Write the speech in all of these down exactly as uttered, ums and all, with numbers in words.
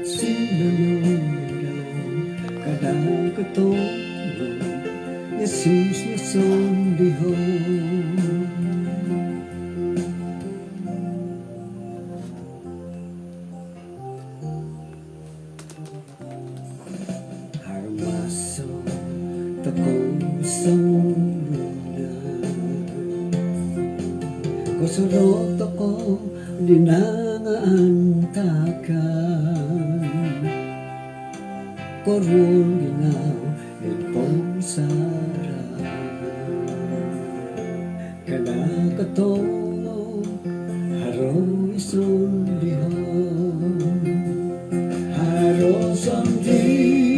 Sinonondau kada' kotongo, Yesus no sondiho. Haro maso tokou songulun, kosorou tokou di nangaantakan, koruol ginavo id pomusarahan. Kada' kotongo, haro i sondiho. Haro sondiho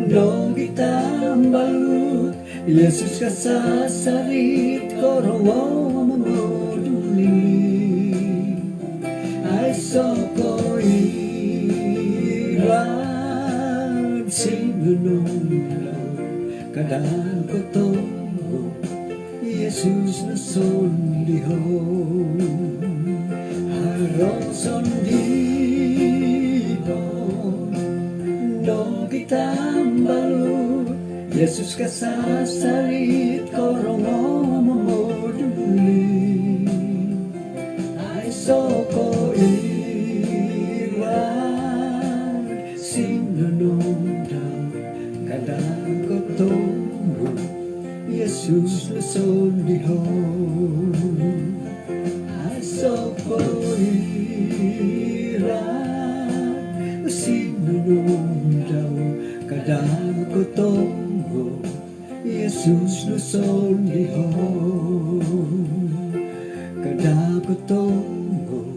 nogi tambalut, Yesus kasasarit, korongo momoduli. Aiso' ko iran, sinonondau kada' kotongo, Yesus no sondiho. Haro sondiho nogi tambalut, Yesus kasasarit, korongo momoduli. Aiso' ko iran, sinonondau kada' kotongo, Yesus no sondiho. Aiso' ko iran, sinonondau kada' kotongo, Yesus no sondiho. Kada' kotongo,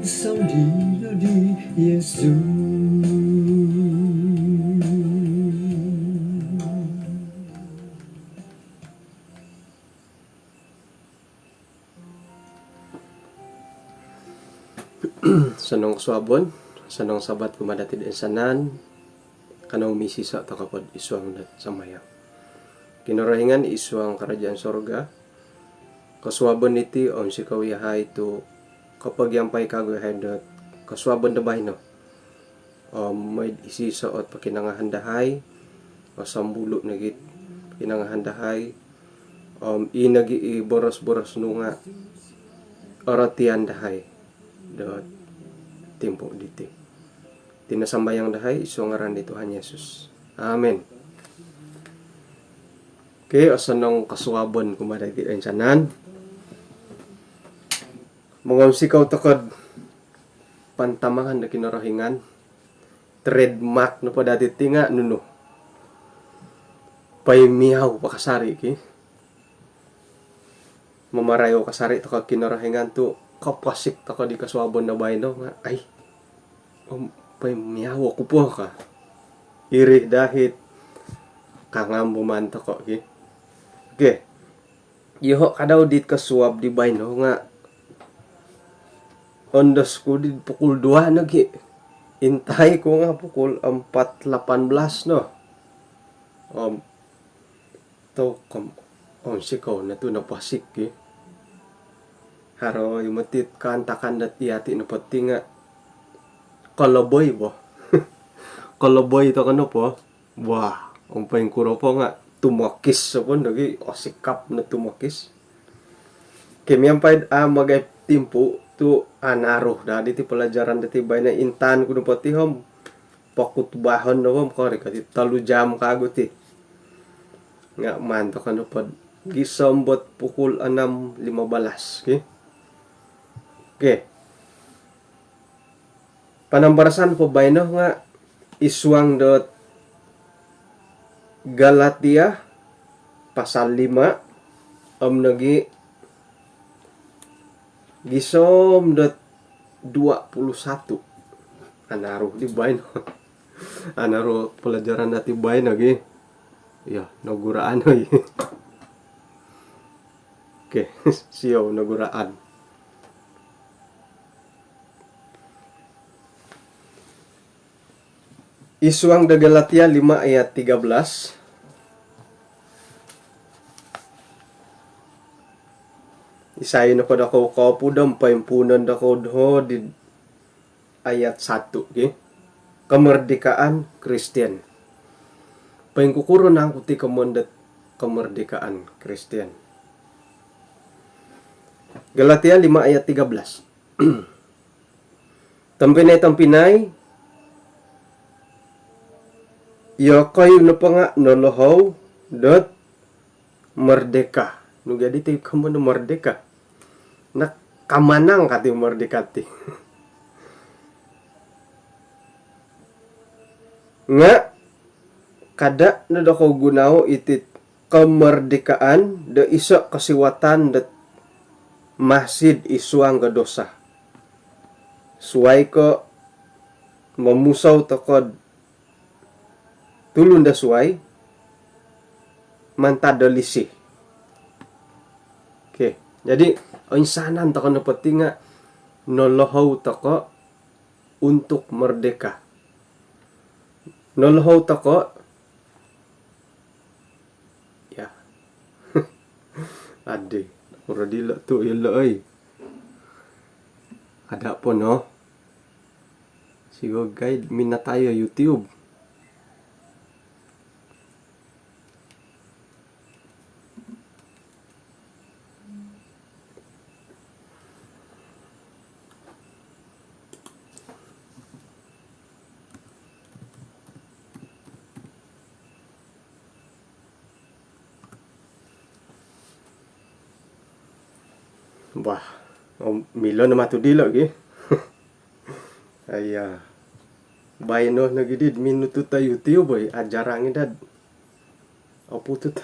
sondii no di Yesus. Sanang kosuabon, sanang Sabat kumaa dati toinsanan. Kanou misiso' toko' pod id suang dot sambayang. Kinorohingan id suang karajaan sorga, kosuabon iti om sikou iyahai tu' kopogiampai kagu iyahai dot kosuabon do baino. Om maid isiso' ot pokinongohon dahai, osombulu' nogi' pokinongohon dahai, om ii nogi' i boros-boros nu nga' orotian dahai dot timpu' diti. Iti no sambayang dahai id suang ngaran di Tuhan Yesus. Amin. Okey, osonong kosuabon kumaa dati toinsanan. Mongounsikou toko'd pantamangan do Kinorohingan. Trademark nopo dati ti nga' nunu? Poimiyau po kasari' ki. Mamarayou kasari' toko' Kinorohingan tu' koposik toko' di kosuabon do baino nga' ai, om poimiyau oku po ka. Iri dahit kangam bo maan toko' ki. Okey. Iyoho' kadau dit kosuab di baino nga' ondos ku di pukul dua nogi'. Intai ku nga' pukul empat lapan belas no. Om tou kom, om sikou no tu' noposik ki. Haro i moti kaantakan dot iyati' nopo ti nga' koloboi bo. Koloboi toko' nopo. Wah, om poingkuro po nga' tumokis po nogi', osikap no tumokis. Okey, miampai do a' magai timpu' tu' anaru daa diti palajaran dati baino, intaan ku nopo ti om pokutbahon nopo om korikot i tolu jam kagu ti. Nga' maan toko' nopo gisom dot pukul enam lima belas ki. Okey. Panambarasan po baino nga' id suang dot Galatia pasal lima om nogi' gisom dot dua puluh satu. Anaru di baino. Anaru palajaran dati baino gi. Iyo, noguraan oi. Okey, siou noguraan. Id suang do Galatia lima ayat tiga belas. Id Isai nopo dokou kopudo om poimpuunon dokou doho di ayat satu, ki. Kemerdekaan Kristian. Poingkukuro nangku ti komoyon dot kemerdekaan Kristian? Galatia lima ayat tiga belas. Tompinai-tompinai, iyokoyu nopo nga' nolohou dot merdeka. Nu gia diti komoyon do merdeka? Na, kamanang ka ti merdeka ti. Nga' kada' no dokou gunoo iti kemerdekaan do iso' kosiwatan dot masi'd id suang do dosa. Suwai ko' momusou toko'd tulun do suwai mantad do lisi. Okey, jadi oinsanan toko' nopo ti nga' nolohou toko' untuk merdeka. Nolohou toko', ya. Adi, nokuro dilo' tu' ilo' oi. Kada' po no. Sigogai minatayo YouTube. Bah, om milo no matu dilo' gi. Aiya. Baino nogi di minutut o YouTube, oi. Ajarang i dad oputut.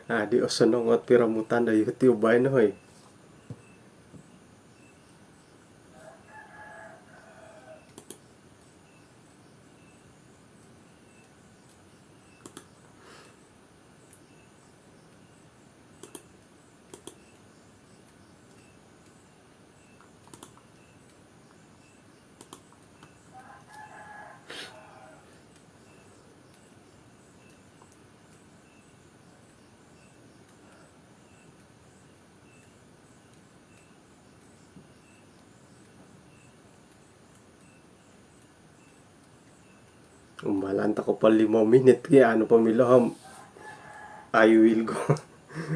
Adi osonong ot piromutan do YouTube baino, hoi. Umbalan toko po limo minit ki, anu po milo om. I will go.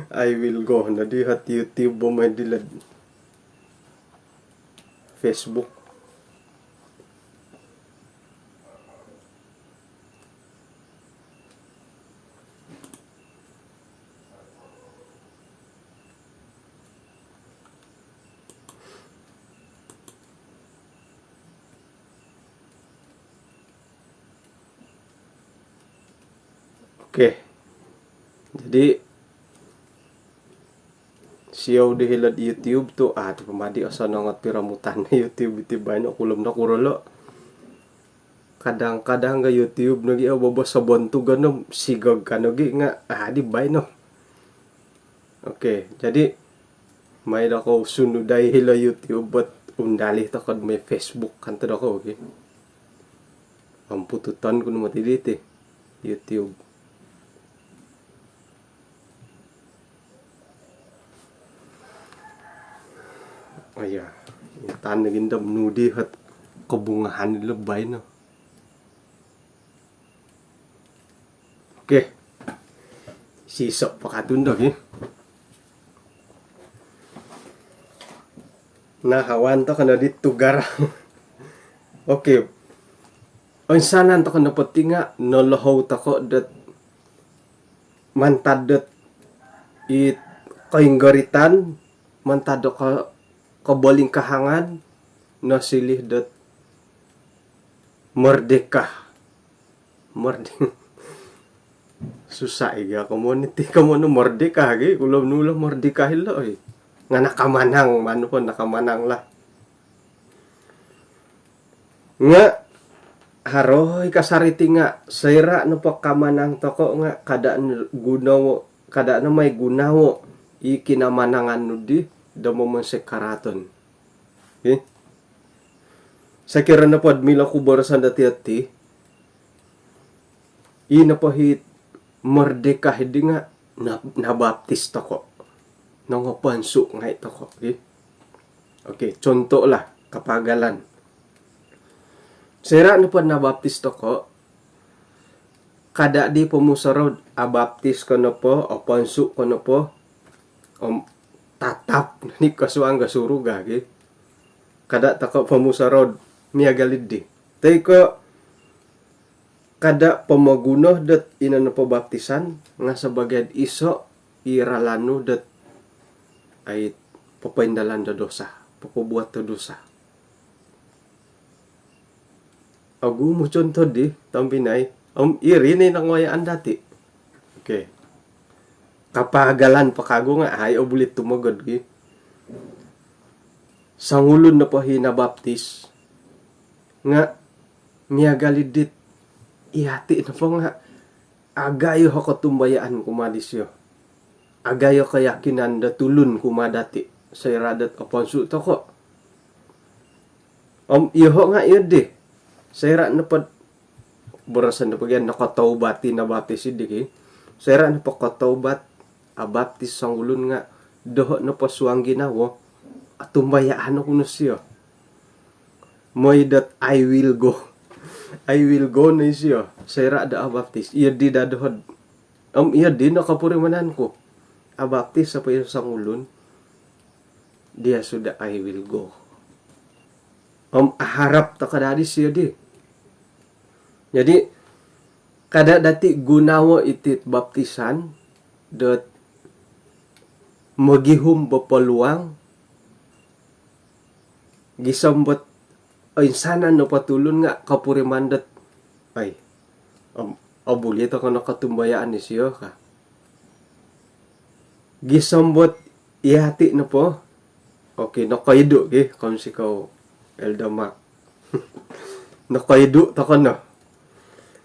I will go. Nodi hot YouTube bo mai dilod Facebook. Okey. Jadi, siou di hilo'd YouTube tu, ah, tu pamadi osonong ot piromutan YouTube iti baino, kulom no kuro lo. Kadang-kadang ga YouTube nogi, oh, bobos sobontugon no, sigog ka nogi nga, ah, di baino. Okey, jadi, mai dokou sunudai hilo YouTube bot undalih toko'd mai Facebook kan to dokou, okey. Om pututon ku no moti diti YouTube. Aiya, intan nogi ndo nudi hot kobungahan ilo baino. Okey. Siso' po katu' ndo gi. Nah, awan toko' no di tugar. Okey. Oinsanan toko' nopo ti nga' nolohou toko' dot mantad dot i koinggoritan, mantad do ko-, kobolingkahangan, nosilih dot merdeka. Merde-, Susah i gia komoyon iti, komoyon no Mordeka gi, ulun nunu lo Mordeka ilo oi. Nga nakamanang, manu po nakamanang lah. Nga haro i kasari ti nga soira nopo kamanang toko nga kada gunowo, kada no mai gunowo i kinamanangan nu di do momonsoi karaaton. Okey. Sokiro nopo do milo ku boroson do tiyo ti, i nopo i Mordeka di nga na, nabaptis toko. Nongoponsu ngai toko, okey. Okey, contoh lah, kapaagalan. Soira nopo nabaptis toko, kada di pomusorou abaptis ko nopo, oponsu ko nopo, om tatap ni kosuang do surga gi. Kada toko pomusorou miagal di. Toi ko kada pomoguno dot ino nopo baptisan nga sabaagi do iso i ralan nu dot ai popoindalan do dosa, popobuat do dosa. Ogumu contoh di, tompinai, om iri no i nangawayaan dati. Okey. Kapaagalan po kagu nga ai obuli tumogod gi. Songulun nopo i nabaptis nga miagal dit iyati nopo nga agayo o kotumbayaan kumaa disio. Agayo keyakinan do tulun kumaa dati soira dot oponsu toko. Om iyoho nga iyo di. Soira nopo boroson nopo gia nokotaubat i nabaptis di ki. Soira nopo kotaubat, abaptis songulun nga doho nopo suang ginawo, otumbayaan oku no sio. Mooi dot I will go. I will go no isio. Soira do abaptis. Iyo di daa doho. Om iyo di no kopurimanan ku. Abaptis nopo iyo songulun, dia sudah I will go. Om aharap toko daa disio di. Jadi kada dati gunowo iti baptisan dot mogihum bo peluang gisom dot oinsanan nopo tulun nga kopuriman dot ai, om, obuli toko no kotumbayaan disio ka. Gisom dot iyati nopo, okey, nokoidu gi, kounsikou Elder Mark. Nokoidu toko no.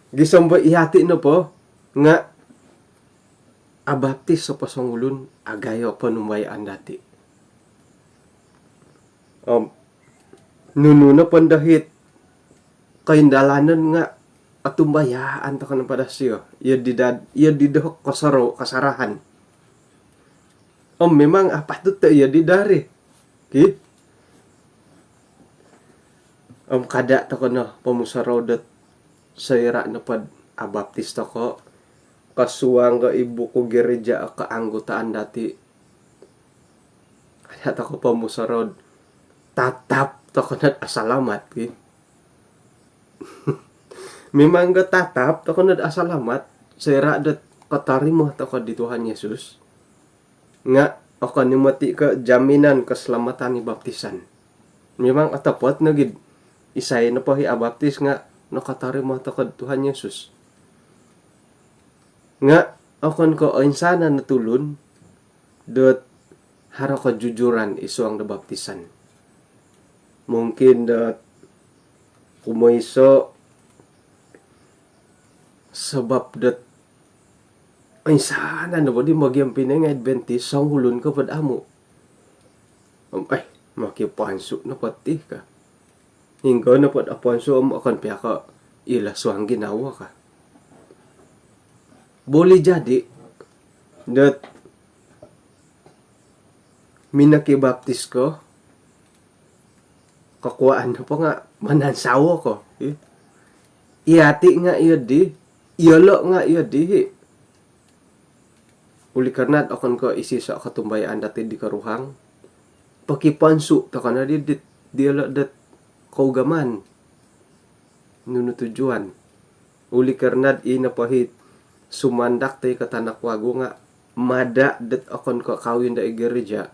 Gisom dot iyati nopo nga abaptis nopo songulun, agayo ponumbayaan dati. Om nunu nopo ndo it koindalanon nga otumbayaan toko no po daa sio. Iyo di daa, iyo di doho kosorou, kasarahan. Om memang apatut do iyo di daa ri. Ki? Om kada toko no pomusorou dot soira nopo do abaptis toko, kosuang ko i buku gereja keanggotaan dati, kada toko pomusorou do tatap toko no do asalamat ki. Memang ko tatap toko no do asalamat soira dot kotorimo toko di Tuhan Yesus. Nga okon i moti ko jaminan keselamatan i baptisan. Memang otopot nogi do isai nopo i abaptis nga nokotorimo toko do Tuhan Yesus. Nga okon ko oinsanan o tulun dot haro kejujuran id suang do baptisan. Mungkin dot kumoiso sabab dot oinsanan nopo di mogiobpinai nga Adventist, songulun ko po do amu. Om ai, mokiponsu nopo ti ka. Ingkaa nopo do oponsu om okon pia ko ilo suang ginawo ka. Boleh jadi dot minokibaptis ko, kokuaan nopo nga manansawo ko. Iyati nga iyo di, iyolo nga iyo di hi. Oleh kerana okon ko isiso kotumbayaan dati di koruhang, pokiponsu toko no di, di, diolo dot kougamaan. Nunu tujuan? Oleh kerana i nopo i sumandak toi ko tanak wagu nga mada dot okon ko kawin do id gereja,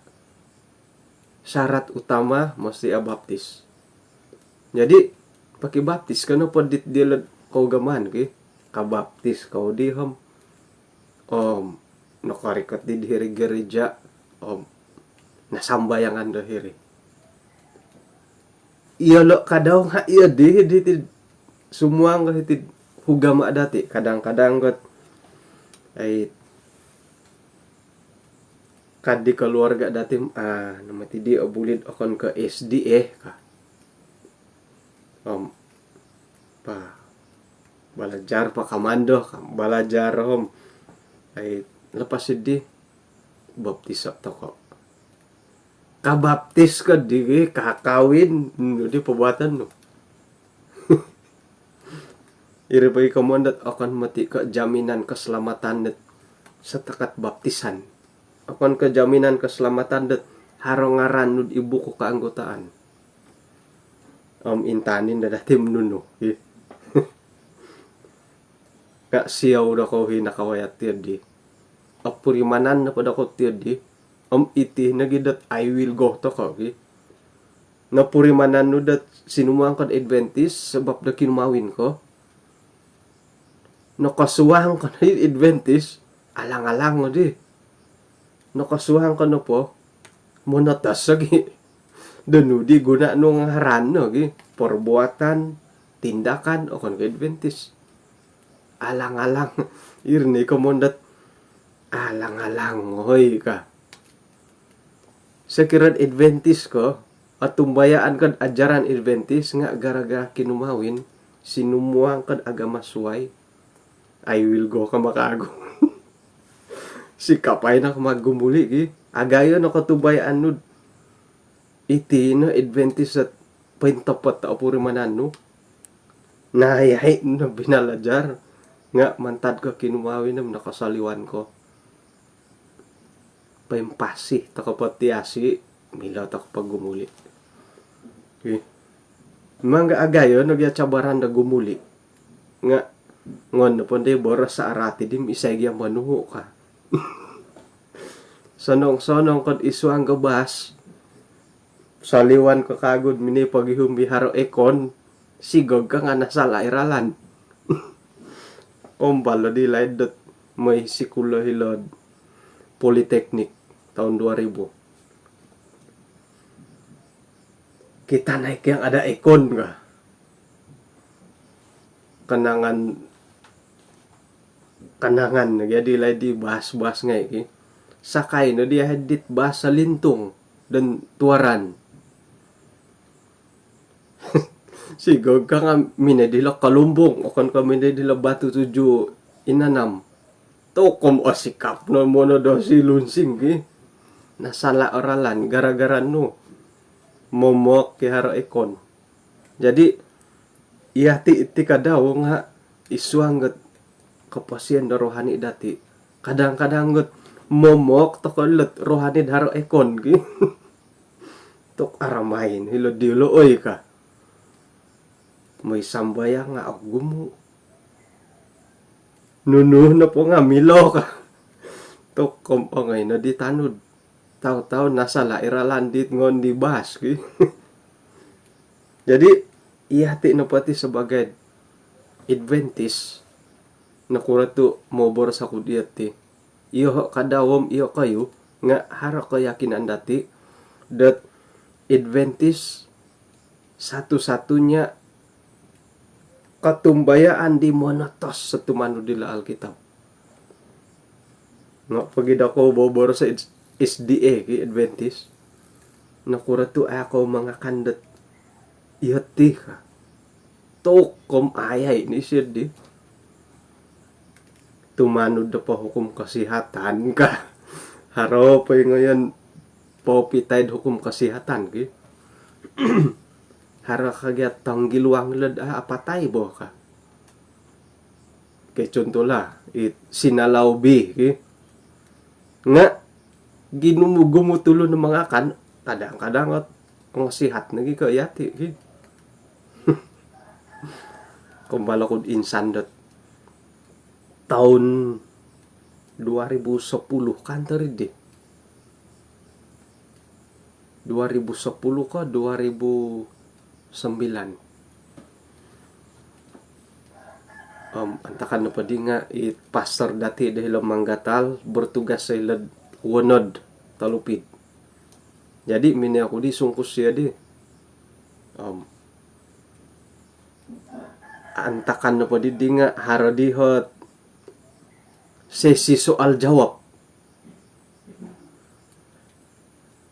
syarat utama mesti abaptis. Jadi pokibaptis ko nopo dit diolo dot kougamaan ki, kabaptis kou di om Om nokorikot di hiri gereja om nasambayangan do hiri. Iyolo' kadau nga' iyo di, di ti sumuang ko hiti'd hugama' dati'. Kadang-kadang kot ai kad di keluarga dati', ah, nama ti di, o buli'd okon ko S D A ka. Om pa balajar pa komando ka, balajar om ai lepas di baptiso toko'. Kabaptis ko di, kakawin nu di perbuatan nu. Iri pogi komoyon dot okon moti ko jaminan keselamatan dot setakat baptisan. Okon ko jaminan keselamatan dot haro ngaran nu'd i buku keanggotaan. Om intanin daa dati' nunu, ih. Nga' siou dokou hi nakawaya' tiyo di. Opurimanan nopo dokou tiyo di om iti nogi dot I will go toko' gi. Nopurimanan nu dot sinumuang ko'd Adventist sabab do kinumawin ko. Nokosuang ko no i Adventist, alang-alang nodi. Nokosuang ko nopo, monotos lagi. Do nu di guna nu ngaran no gi, perbuatan, tindakan, okon ko Adventist. Alang-alang. Iri no i komoyon dot alang-alang, oi ka. Sokiro Adventist ko, otumbayaan ko'd ajaran Adventist nga' gara-gara kinumawin, sinumuang ko'd agama suwai. I will go ka ma kaagu. Sikap ai no ka ma gumuli' gi. Agayo no kotumbayaan nu'd iti no Adventist dot pointopot o purimanan nu. Nayai no binalajar nga' mantad ko kinumawin om nokosoliwan ko. Poimpasi toko' po tiasi, milo toko' po gumuli'. Ih. Mangga agayo no gia cabaran do gumuli'. Nga' ngon nopo ndi boros sa arati di, isai gia monuhu' ka. Sonong-sonong ko'd isuang go bas. Soliwan ko kaagu'd minoi pogihum i haro ekon, sigog ka nga' nasala' i ralan. Kombal o di laid dot moi sikul o hilo'd Politeknik toun dua ribu. Kita naik yang ada ekon ka. Kenangan, kenangan lagi di laid di bas-bas ngai' ki. Sakai no di ahai dit bas Salintung dan Tuaran. Sigog ka nga' minoi dilo Kalumbung, okon ko minoi dilo Batu Tujuh Inanam. Tokom osikap no mono do si lunsing ki. Nasala' o ralan gara-gara nu momok ki haro ekon. Jadi iyati' iti kadau nga' isuang got koposion do rohani dati'. Kadang-kadang got momok toko' lot rohani do haro ekon ki. Tok aramain hilo diolo oi ka. Moi sambayang nga' ogumu'. Nunu nopo nga' milo ka. Tokom ongoi no di tanud. Tau-tau nasala' i ralan dit ngon di bas ki. Jadi iyati' nopo ti sabagai Adventist, nokuro tu' moboros oku diyo ti. Iyoho' kadau om iyokoyu nga' haro keyakinan dati' dot Adventist satu-satunya kotumbayaan di monotos o tumanud dilo Alkitab. Nga' pogi dokou boboros S D A ki, Adventist, nokuro tu' a' kou mangakan dot iyo ti ka. Tokom ayai ni sidi. Tumanud do po hukum kesihatan ka. Haro po i ngoyon popitaid hukum kesihatan ki. Haro ka gia tonggiluang lod a' apatai bo ka. Ke contohlah, i sinalaubi ki. Nga' ginumu-gumu tulun mangakan, kadang-kadang ot ngosihat nogi ko iyati' ki. Kombal oku'd insan dot toun dua ribu sepuluh kan tadi di. Dua ribu sepuluh ko dua ribu sembilan. Om antakan nopo di nga i pastor dati do hilo Manggatal bertugas do hilo Wonod Telupid. Jadi mini aku di sungkus sia di. Om antakan nopo di di nga haro di hot sesi soal jawab.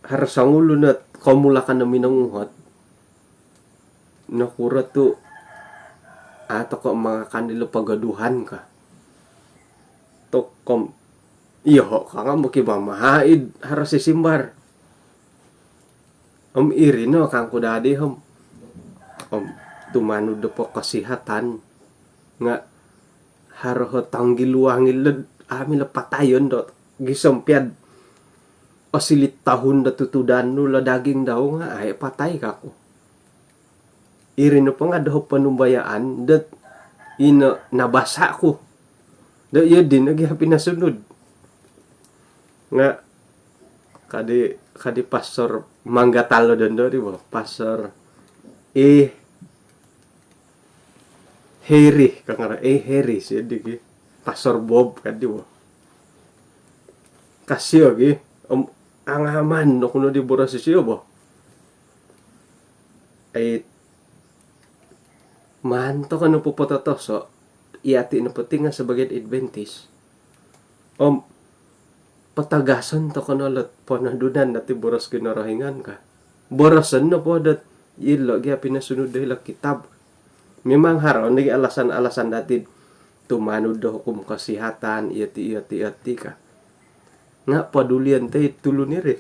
Haro songulun ot komulakan do minonguhot. Nokuro tu a toko mangakan dilo pogoduhan ka. Tokom iyoho ka nga mokimamahaid haro sisimbar. Om iri no kangku dadi om. Om tumanud do po kesihatan nga haro ho tonggiluang ilo ami lo patayon do gisom piad osilit tahun do tutudan nu lo daging dau nga ai patai kaku. Iri nopo nga doho ponumbayaan dot ino nabasa ku do iyo di nogi hapi nasunud. Nga kadi kadi pastor Manggatal lo dondo di bo pastor eh Heri kangara eh Heri si di gi pastor Bob kadi bo kasio gi om angaman no kuno di boros sio bo. Ai manto kan nopo pototoso iyati nopo tinga sebagai Adventist. Om patagason toko no lot ponodunan dati boros Kinorohingan ka. Boroson nopo dot ilo gia pinasunud do ilo kitab. Memang haro nogi alasan-alasan dati tumanud do hukum kesihatan iyati iyati iyati ka. Nga podulian toi tulun iri.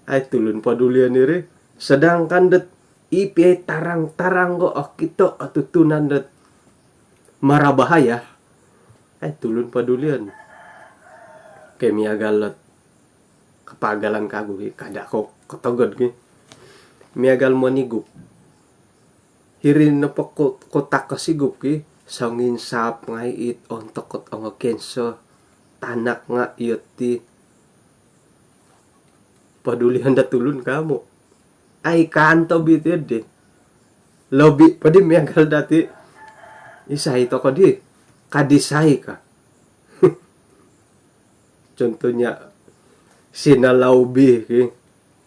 Ai tulun podulian iri. Sedangkan dot ipi ai tarang-tarang go okito otutunan dot marabahaya. Ai tulun podulian. Ke miagal lot kapagalan kagu hi kada ko kotogod ki. Miagal monigup. Hiri nopo ko kotak ko sigup ki songinsap ngai it ontok kot ongo kenso tanak nga iyo ti. Podulian da tulun kamu. Ai kanto biti di. Lobi podi miagal dati. Isai toko di. Kadisai ka. Contohnya sinalaubi ki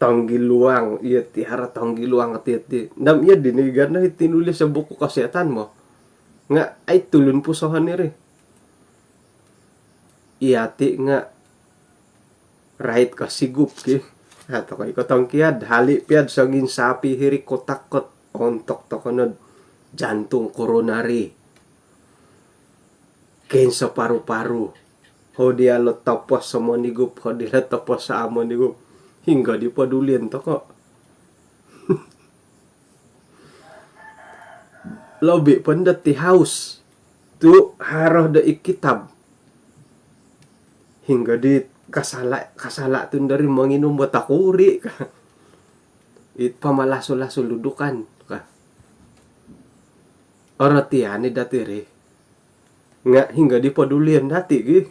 tonggiluang iyo ti haro tonggiluang ti ti. Ndam iyo di ni gana tinulis sa buku kesihatan mo. Nga ai tulun pusohon iri. Iyati nga rait ka sigup ki. Atau ka iko tongkiad hali piad songinsapi hiri kotak kot ontok tokonod jantung koronari. Kenso paru-paru. Hodi alo topos so monigup hodi alo topos so amonigup. Hinggo di podulian toko. Lobi pun do ti haus tu haro do i kitab. Hinggo di kasala kasala tun dari monginum bo takuri ka. It pamalasu-lasu ludukan ka. Orotian i dati ri. Nga hinggo di podulian dati gi.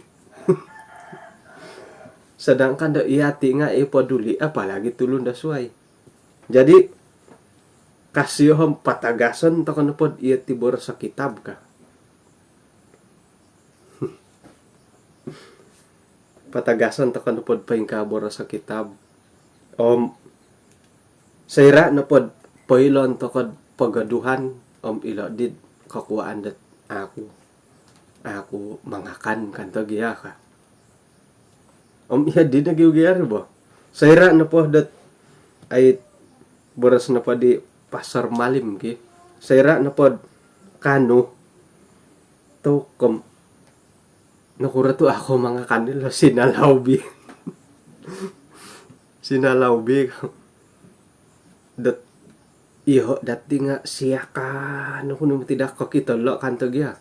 Sedangkan do iyati nga i poduli apalagi tulun do suai. Jadi kasio hom patagason toko nopod iyati boros kitab ka. Patagason toko nopod poingkaa boros kitab. Om soira nopod poilon tokod pogoduhan om ilo did kokuaan dot aku aku mangakan kanto gia ka. Om iya di nogi ugi ari bo. Soira nopo dot ai boros nopo di pasar malim ki. Soira nopo kanu tokom nokuro tu aku mangakan ni lo sinalaubi. Sinalaubi dot iyo dati nga siakan aku nung tidak kokito lo kanto gia.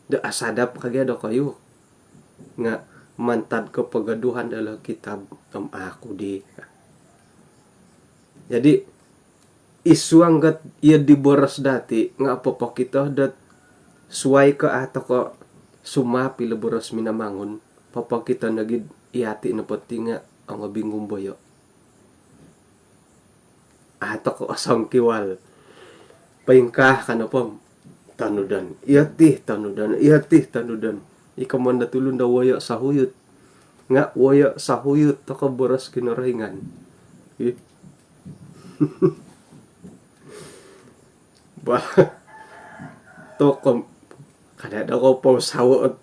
Do asadap ka gia do koyu nga mantad ko pogoduhan do lo kitab om aku di. Jadi isuang gat iyo di boros dati nga popokito dot suai ko ato ko sumap ilo boros Minamangun popokito nogi iyati nopo ti nga ongo bingumboyo. Ato ko osongkiwal. Poingkaa ka nopo tonudon. Iyo ti tonudon. Iyo ti tonudon. Ika mondo tulun do woyo sahuyut. Nga woyo sahuyut toko boros Kinorohingan. Ih. Bah. Toko kada do ko po sawo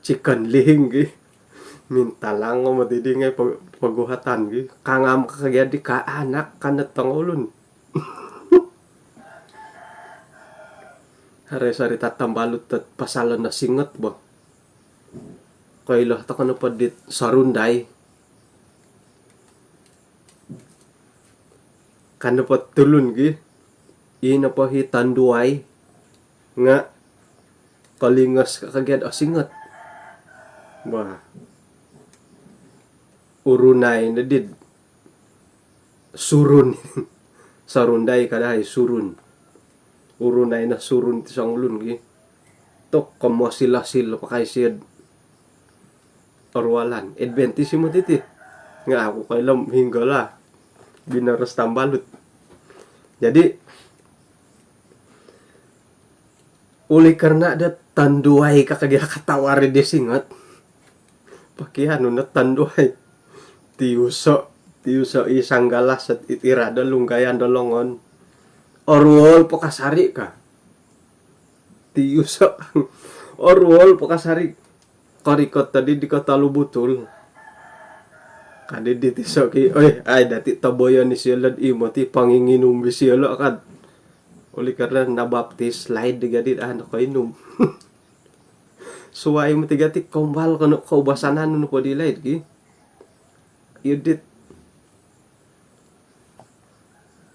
chicken lihing gi. Mintalang ko mati di ngai poguhatan gi. Kangam ka kagi adi ka anak kanat tongulun. Haro sarita tambalut dot pasal no singot bo. Koilo toko nopo dit sorundai. Kan nopo tulun gi. Ino po hi tanduai. Nga kolingos ka kagi adi osingot. Bah. Urunai no dit surun. Sorundai kada hai surun. Urunai no surun ti songulun gi. Tok komo sila-sila pakai siod orualan. Adventist i moti ti. Nga aku koilo hinggo lah. Binoros tambalut. Jadi, oleh karena do tanduai ka kagi katawari di singot. Pakianu no tanduai. Tiuso, tiuso i sanggalas it ira do lunggayan do longon. Oruol po kasari ka. Tiuso. Oruol po kasari. Korikot tadi di kota Lubutul. Kadi di tiso ki, oi, ai dati toboyo ni siolo di moti panginginum di siolo kan. Oleh karena nabaptis, laid di gadi ah nokoinum. Suai moti gati kombal kono koubasanan nu po di laid gi. Iyo dit.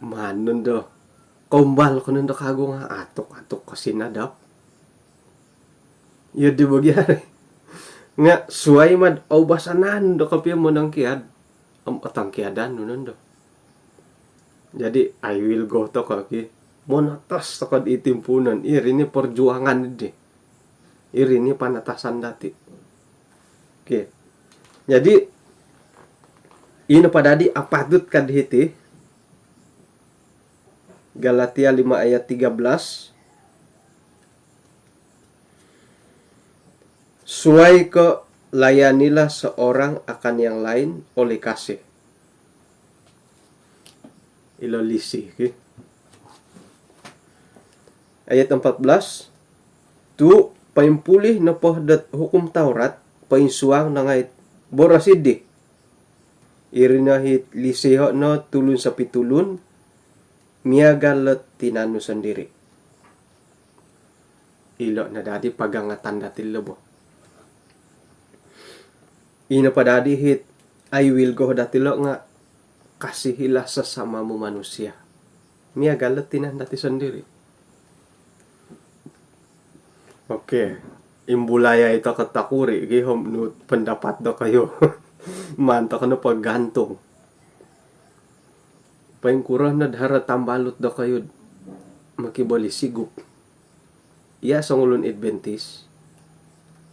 Maan nondo kombal ko nondo kagu nga atuk-atuk ko sinadap. Iyo di bagi ari. Nga suai mad oubasanan do kopio monongkiad. Om otongkiadan nu nondo. Jadi, I will go toko ki. Monotos toko di timpuunon. Iri ni perjuangan di. Iri ni panatasan dati. Okey. Jadi, ino po dadi apatut ka di hiti. Galatia lima ayat tiga belas. Suai ko layanilah seorang akan yang lain oleh kasih. Ilo lisi ki. Ayat empat belas. Tu poimpulih nopo dot hukum Taurat, poinsuang no ngai boros di. Iri no hi lisiho no tulun sopitulun, miagal dot tinan nu sondiri. Ilo no dadi pagangatan dati lo bo. Ino po dadi hit I will go dati lo nga kasihilah sesamamu manusia. Miagal dot tinan dati sondiri. Okey. Imbulai ai toko tokuri gi om nu pendapat dokoyu. Maan toko no pogantung. Poingkuro no do haro tambalut dokoyu mokiboli sigup. Iya songulun Adventist.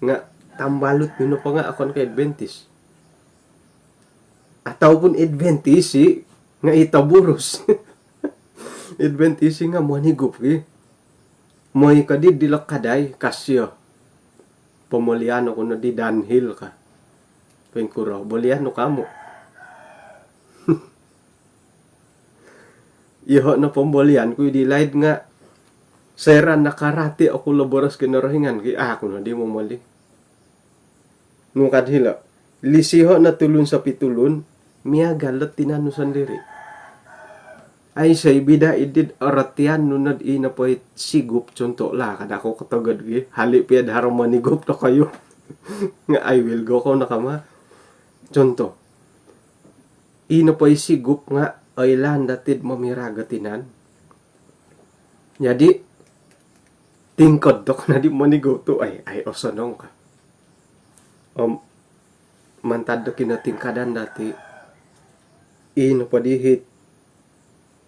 Nga tambalut nu nopo nga okon ko Adventist. Ataupun Adventist i nga ito burus. Adventist i nga monigup ki. Moi ko di dilo kadai kasio. Pomolian oku no di downhill ka. Poingkuro, bolian nu kamu. Iyoho no pombolian ku di laid nga soira nakarati oku lo boros Kinorohingan ki, aku no di momoli. Nu kad hilo, lisiho no tulun sopitulun, miagal dot tinan nu sondiri. Aiso i bida i dit orotian nu nod ino po it sigup, contoh lah, kada ko kotogod gi, hali pia do haro monigup dokoyu. Nga I will go ko no kama. Contoh. Ino po i sigup nga oilaan dati do momirag o tinan. Jadi, tingkod toko no di monigup tu, ai, ai osonong ka. Om mantad do kinotingkadan dati, ino po di hit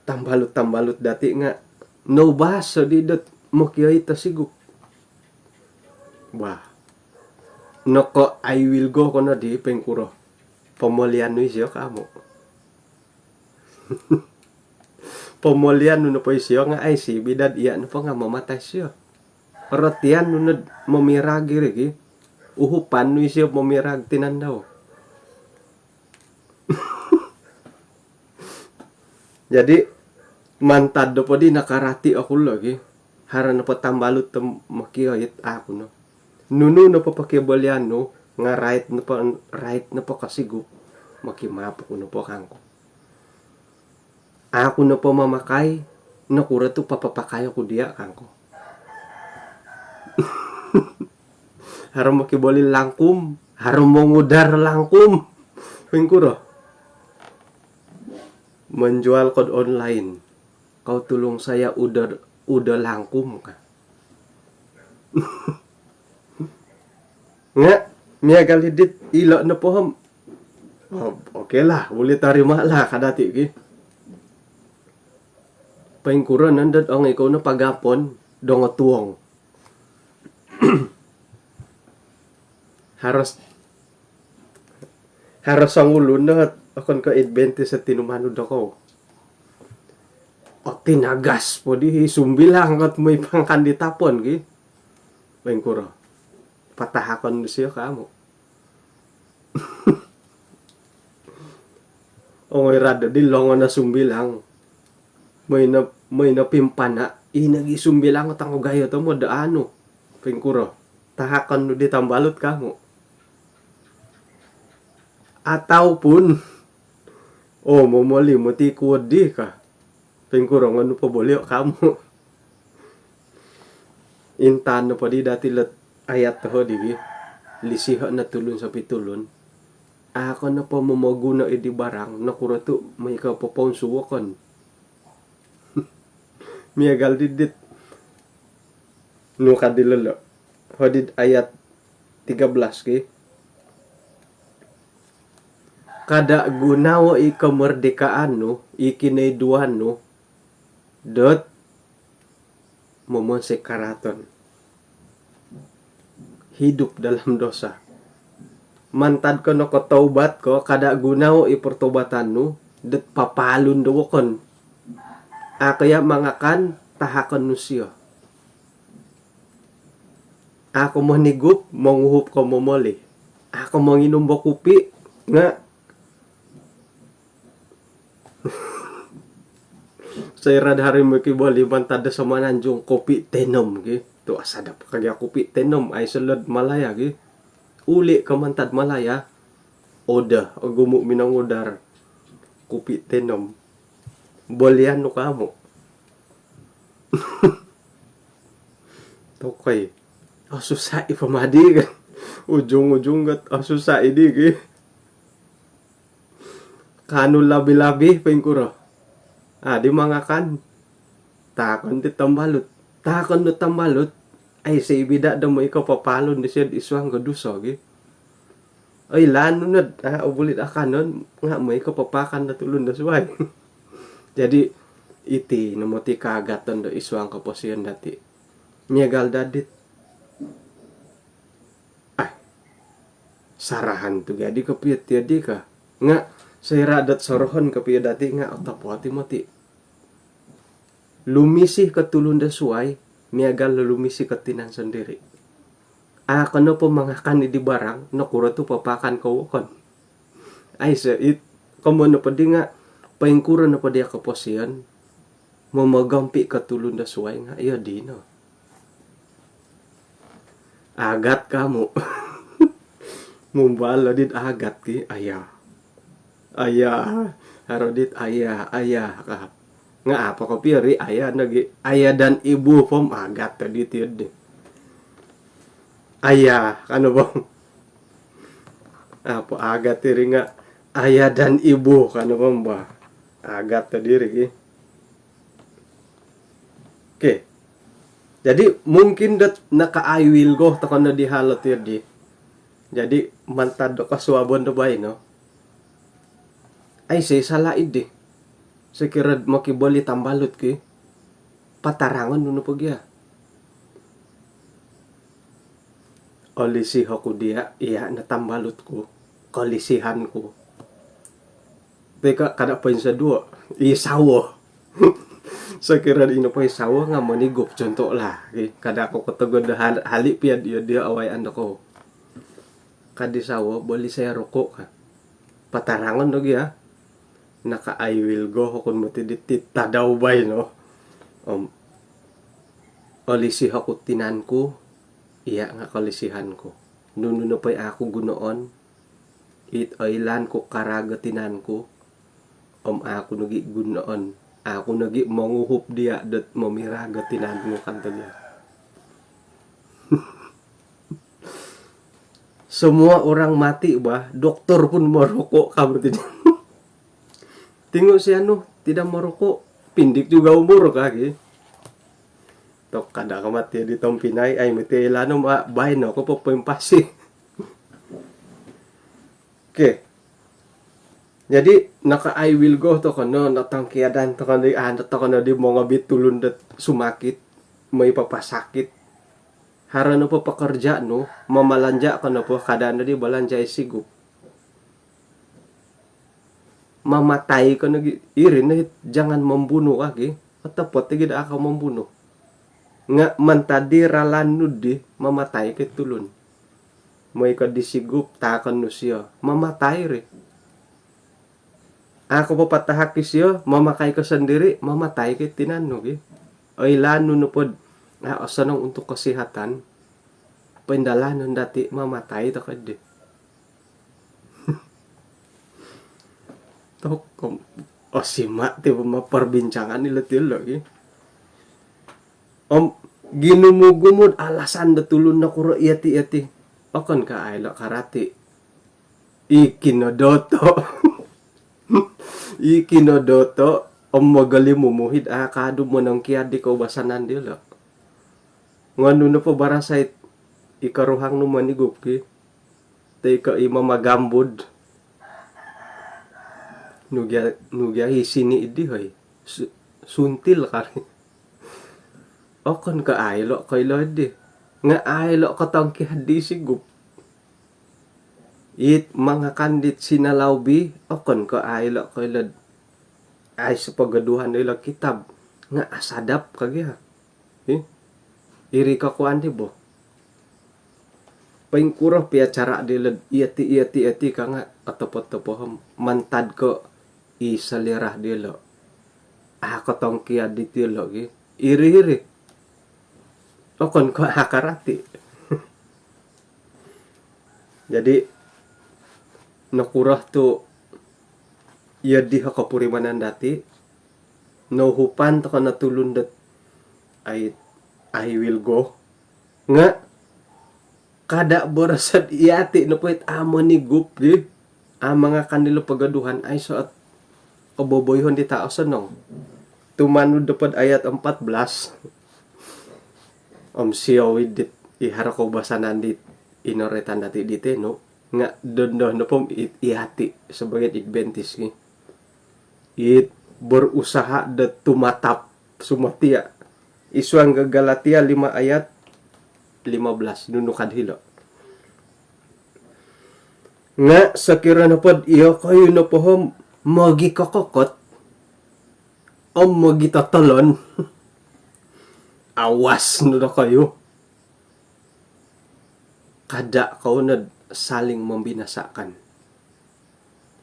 tambalut-tambalut dati nga noubaso di dot mokioi to sigup. Bah. Noko I will go ko no di poingkuro. Pomolian nu isio kamu. Pomolian nu nopo isio nga' aiso bida'd iya' nopo nga' mamatai sio. Rotian nu nod momirag iri ki. Uhupan nu isio momirag tinan dau. Jadi mantad nopo di nakarati oku lo' ki, haro nopo tambalut do mokioit, aku no. Nunu nopo pokibolian nu nga' rait nopo, rait nopo kosigup, mokimaap oku nopo kangku. Aku nopo mamakai, nokuro tu' papapakai oku diya' kangku. Haro mokiboli langkum, haro mongudar langkum. Poingkuro? Menjual kod online. Kau tulung saya uda, uda langkum ka. Nga' miagal i dit ilo' nopo om, oh, okey lah, buli tarima lah ka dati' ki. Poingkuro nondo dot ongoi kou no pagapon do ngotuong. Harus, harus songulun no okon ko' Adventist o tinumanud dokou. O tinagas po di sumbilang kot moi pangakan di tapon ki. Poingkuro? Patahakon disio ka amu'? Ongoi rad di longon o sumbilang. Moi no, moi no pimpana', ino gi sumbilang o tangogayo tomod do anu. Poingkuro? Tahakon nu di tambalut ka amu'? Ataupun, oh, momoli moti kuo di ka. Poingkuro ngonu pobolio' ka amu'? Intaan nopo di dati' lot ayat toho di gi, lisiho' no tulun sopi tulun. Ako nopo momoguno' i di barang, nokuro tu' moi ko' popounsu wokon. Miagal di dit nu ka di lolo'. Hodi'd ayat tiga belas ki. Kada' gunawo' i komerdekaan nu, i kinoiduan nu, dot momonsoi karaaton. Hidup dalam dosa. Mantad ko nokotoubat ko, kada' gunawo' i pertobatan nu dot papaalun do wokon. Ako iya' mangakan, tahakon nu sio. Ako monigup, monguhup ko momoli. Ako monginum bo kupi', nga' soira'd haro i mokiboli mantad do Semenanjung, kopi' tenom ki. Tu' asadap kagi kopi' tenom, aiso lo'd Malaya ki. Uli' ko mantad Malaya, oda, ogumu' minongudar kopi' tenom. Bolian nu ka amu'? Tokoi. Osusa' i pomadi kan. Ujung-ujung gat osusa' i di ki. Kaanu labi-labi poingkuro? Adi mangakan. Tahakon di tambalut. Tahakon di tambalut. Aiso i bida' do moi ko' papaalun disio'd isuang ko duso gi. Oilaan nu nod, ah, obuli' akanon, nga' moi ko' papaakan do tulun do suwai. Jadi iti no moti kaagaton do isuang koposion dati'. Miagal dadit. Ai, sarahan tu' gadi kopio tiyo di ka. Nga' soira' dot sorohon kopio dati' nga' otopot i moti. Lumisi ko tulun do suwai, miagal do lumisi ko tinan sondiri'. Ako nopo mangakan i di barang, nokuro tu' papaakan ko wokon. Aiso it, komo nopo di nga', poingkuro nopo di a koposion, momogompi' ko tulun do suwai nga' iyo dino. Agat kamu. Mumbal lo dit agat ki, aya. Aya. Haro dit aya, aya ka. Nga' apo kopio ri aya nogi. Aya dan ibu pom agat tadi tiyo di. Aya, kanu pom. Apo agat iri nga' aya dan ibu, kanu pom ba. Agat tadi ri ki. Okey. Jadi mungkin dot naka-I will go toko no di halo tiyo di. Jadi mantad do kosuabon do baino. Aiso sala' iddi. Sokiro'd mokiboli tambalut ki, patarangon nu nopo gia. Olisi oku diya', iya' no tambalut ku. Kolisihan ku. Teka kada' poinsoduo'. I sawo. Sokiro ino po i sawo nga' monigup, contoh lah, ki. Kada' ko kotogod do hal-, hali' piya diyo, diyo awayaan dokou. Kadi sawo, "Boli saya rokok," ka. Patarangon do gia. Naka-I will go oku moti diti tadau baino. Om olisi oku tinan ku, iya' nga' kolisihan ku. Nunu nopo i aku gunoon, it oilaan ku karaag o tinan ku, om aku nogi' gunoon, aku nogi' monguhup diya' dot momiraag o tinan ku, kan tu dia. Semua orang mati bah, doktor pun merokok, ka berarti. Tengok si anu, tidak merokok, pendek juga umur, ka, ki. Tok, kada' ka mati di tompinai, ai mati ilanu, ah, baino ko popoimpasi. Okey. Jadi, naka-I will go toko no, notongkiadan toko no di, ah, toko no di mongobi tulun dot sumakit, moi papasakit. Haro nopo pekerja nu, mamalanja' ko nopo, kada' no di balanja' i sigup. Mamatai ko nogi', iri no it jangan membunuh, ka, ki. Otopot nogi' do a' ko membunuh. Nga' mantad di ralan nu di, mamatai ko tulun. Moi ko di sigup, taakon nu sio, mamatai ri. A' ko papatahak i sio, mamakai ko sondiri', mamatai ko tinan nu, ki. Oilaan nu nopod a' osonong untuk kesihatan, poindalanon dati', mamatai toko di. Tok, om, osima' ti bo ma perbincangan ilo ti ilo, ki. Om ginumu-gumu'd alasan do tulun nokuro iyati', iyati'. Okon ko a' ilo karati'. I kinodoto'. I kinodoto', om mogolimumuhid a' kaadu monongkiad di koubasanan dilo. Nga' nunu nopo barasai i koruhang nu monigup, ki. Toi ko i mamagambud. Nu gia, nu gia i sini idi, hoi. Su-, suntil kali. Okon ko a' ilo koilo di. Nga' a' ilo kotongkiad di sigup. It mangakan dit sinalaubi, okon ko a' ilo koilo. Aiso pogoduhan do ilo kitab. Nga' asadap ka gia. Hi? Iri kokuan di bo. Poingkuro piya cara' dilo'd iyati', iyati', iyati' ka nga' otopot-topot om mantad ko i selera dilo. A' kotongkiad di tilo, ki. Iri-iri. Okon ko a' karati'. Jadi, nokuro tu' iyo diho kopurimanan dati', nouhupan toko no tulun dot, "I, I will go." Nga' kada' boroso'd iyati' nopo it a' monigup, ki. A' mangakan dilo pogoduhan, aiso ot koboboyuhon dit a' osonong. Tumanud nopod ayat empat belas. Om siou i dit i haro koubasanan dit inoroitan dati' di tenu, nga' dondo nopo om it iyati' sebagai Adventist, ki. It berusaha do tumatap sumotia'. I suang Galatia lima ayat lima belas, nunu kad hilo. Nga' sokiro nopod iyokoyu nopo om mogikokokot om mogitotolon, awas no dokoyu. Kada' kou nod saling membinasakan.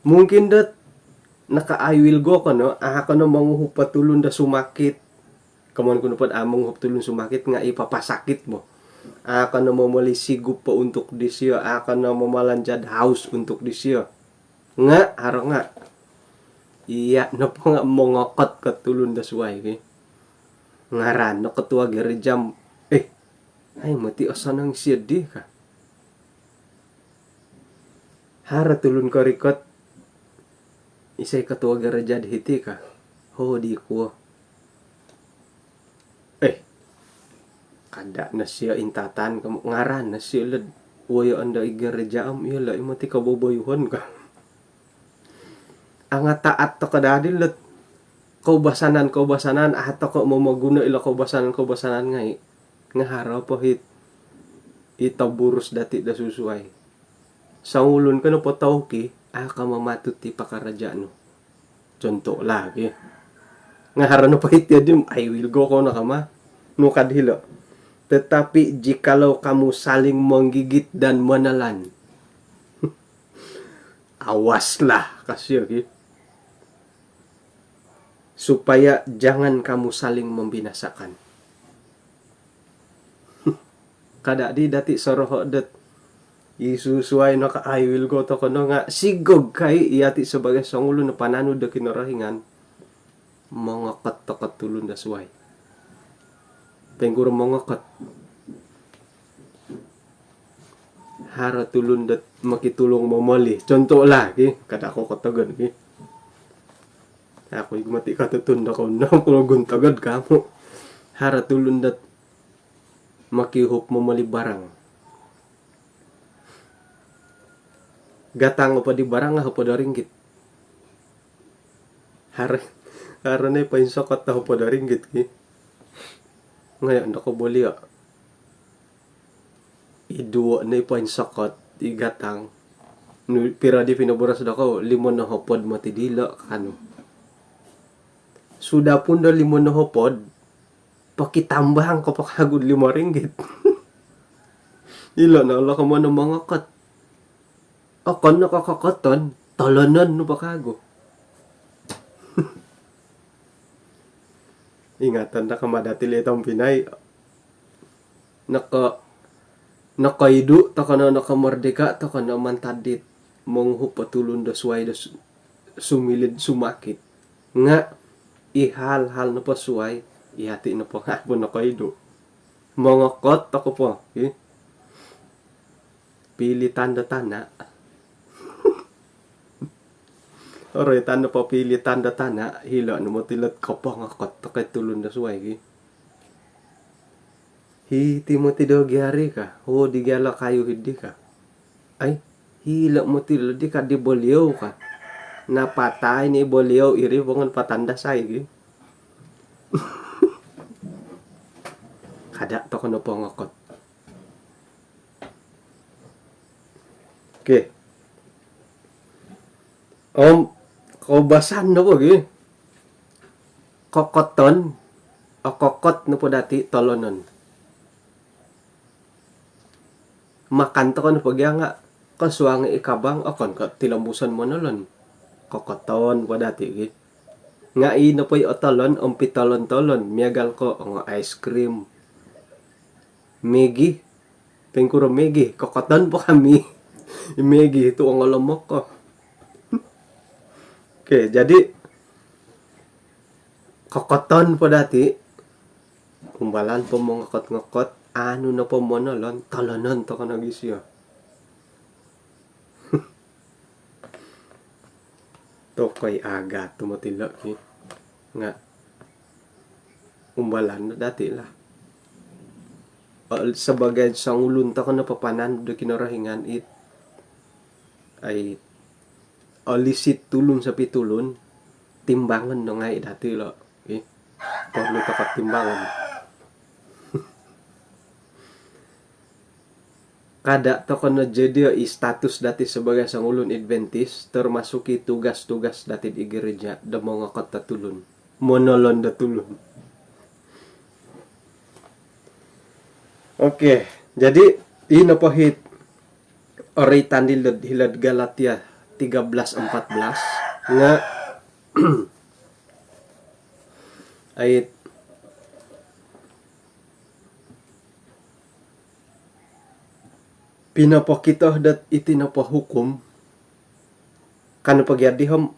Mungkin dot naka-I will go ko no, a' ko no monguhup o tulun do sumakit. Komoyon ku nopod a' monguhup tulun sumakit nga' i papasakit bo. A' ko no momoli sigup po untuk disio, a' ko no mamalanja'd haus untuk disio. Nga' haro nga' iya' nopo nga' mongokot ko tulun do suwai, ki. Ngaran no ketua gereja om, eh, ai moti osonong isio di, ka. Haro tulun korikot, "Isai ketua gereja di hiti?" ka. "Ho," di kuo. "Eh, kada' no sio intatan," ka, "ngaran no sio lo'd woyoon do i gereja om iyolo' i moti koboboyuhon," ka. Angataat toko daa di lo'd koubasanan-koubasanan, a' toko momoguno ilo koubasanan-koubasanan ngai'. Nga' haro po hit i toburus dati' do susuwai. Songulun ko nopo tauki, a' ko mamatut i pakaraja' nu. Contoh lah, ki. Nga haro nopo iti adi, "I will go," ko no kama. Nu ka dilo. "Tetapi jikalau kamu saling menggigit dan menelan." Awaslah, ka sio ki. "Supaya jangan kamu saling membinasakan." Kada di dati soroho dot i susuai no ka, "I will go," toko no nga sigog kai iyati sebagai songulun o pananud do Kinorohingan. Mongokot toko tulun do suai. Poingkuro mongokot? Haro tulun dot mokitulung momoli. Contoh lah, ki, kada ko kotogod, ki. Aku igu mati katutun do kau no, kulo gun togod kamu. Haro tulun dot mokiuhup momoli barang. Gatang opo di barang nga hopod o ringgit. Haro, haro no i poinsokot do hopod o ringgit, ki. Ngoyo no ko bolio. Iduo no i poinsokot, i gatang. Nu, piro di pinoboros do kou, limo nohopod moti dilo, kanu. Sudah pun do limo nohopod, pokitambang ko po kagu do limo ringgit. Ilo no lo komoyon do mongokot. Okon no ko kokoton, tolonon nu po kagu. Ingatan da kama dati li tompinai. Noko, nokoidu toko no, nokomerdeka toko no mantad dit monguhup o tulun do suai do su-, sumilid sumakit. Nga i hal-hal nopo suai, iyati nopo nga pun nokoidu. Mongokot toko po, ih. Pilitan do tana. Oroitan do popilitan do tana, hilo no moti lot kopongokot toko i tulun do suai, ki. Hiti moti do gia ri ka, ho di gia lo kayu hidi ka. Ai, hilo moti lo di ka di boliau ka. Napatai ni boliau iri bongon patanda sai, ki. Kada toko no pongokot. Okey. Om koubasan nopo gi, kokoton, okokot nopo dati tolonon. Makan toko nopo gia nga kosuang i kabang, okon ko tilombuson monolon. Kokoton po dati gi. Nga i nopo i otolon om pitolon-tolon, miagal ko ongo ice cream, Maggi. Poingkuro Maggi? Kokoton po kami. Maggi tu ongolomok ko. Okey, jadi kokoton po dati, umbalan po mongokot-ngokot, anu nopo monolon, tolonon toko nogi sio. Tokoi agat tu moti lo ki. Nga umbalan no dati lah. Sebagai songulun toko no papanan do Kinorohingan it, ai, olisit tulun sopi tulun, timbangon no ngai dati lo ki. Porlu toko timbangon. Kada toko no jodio i status dati sebagai songulun Adventist, termasuk i tugas-tugas dati di gereja do mongokot do tulun, monolon do tulun. Okey, jadi i nopo hiti oroitan di lod, hilo'd Galatia tiga belas empat belas nga ai, pinopokito dot iti nopo hukum, kan nopo gia di om,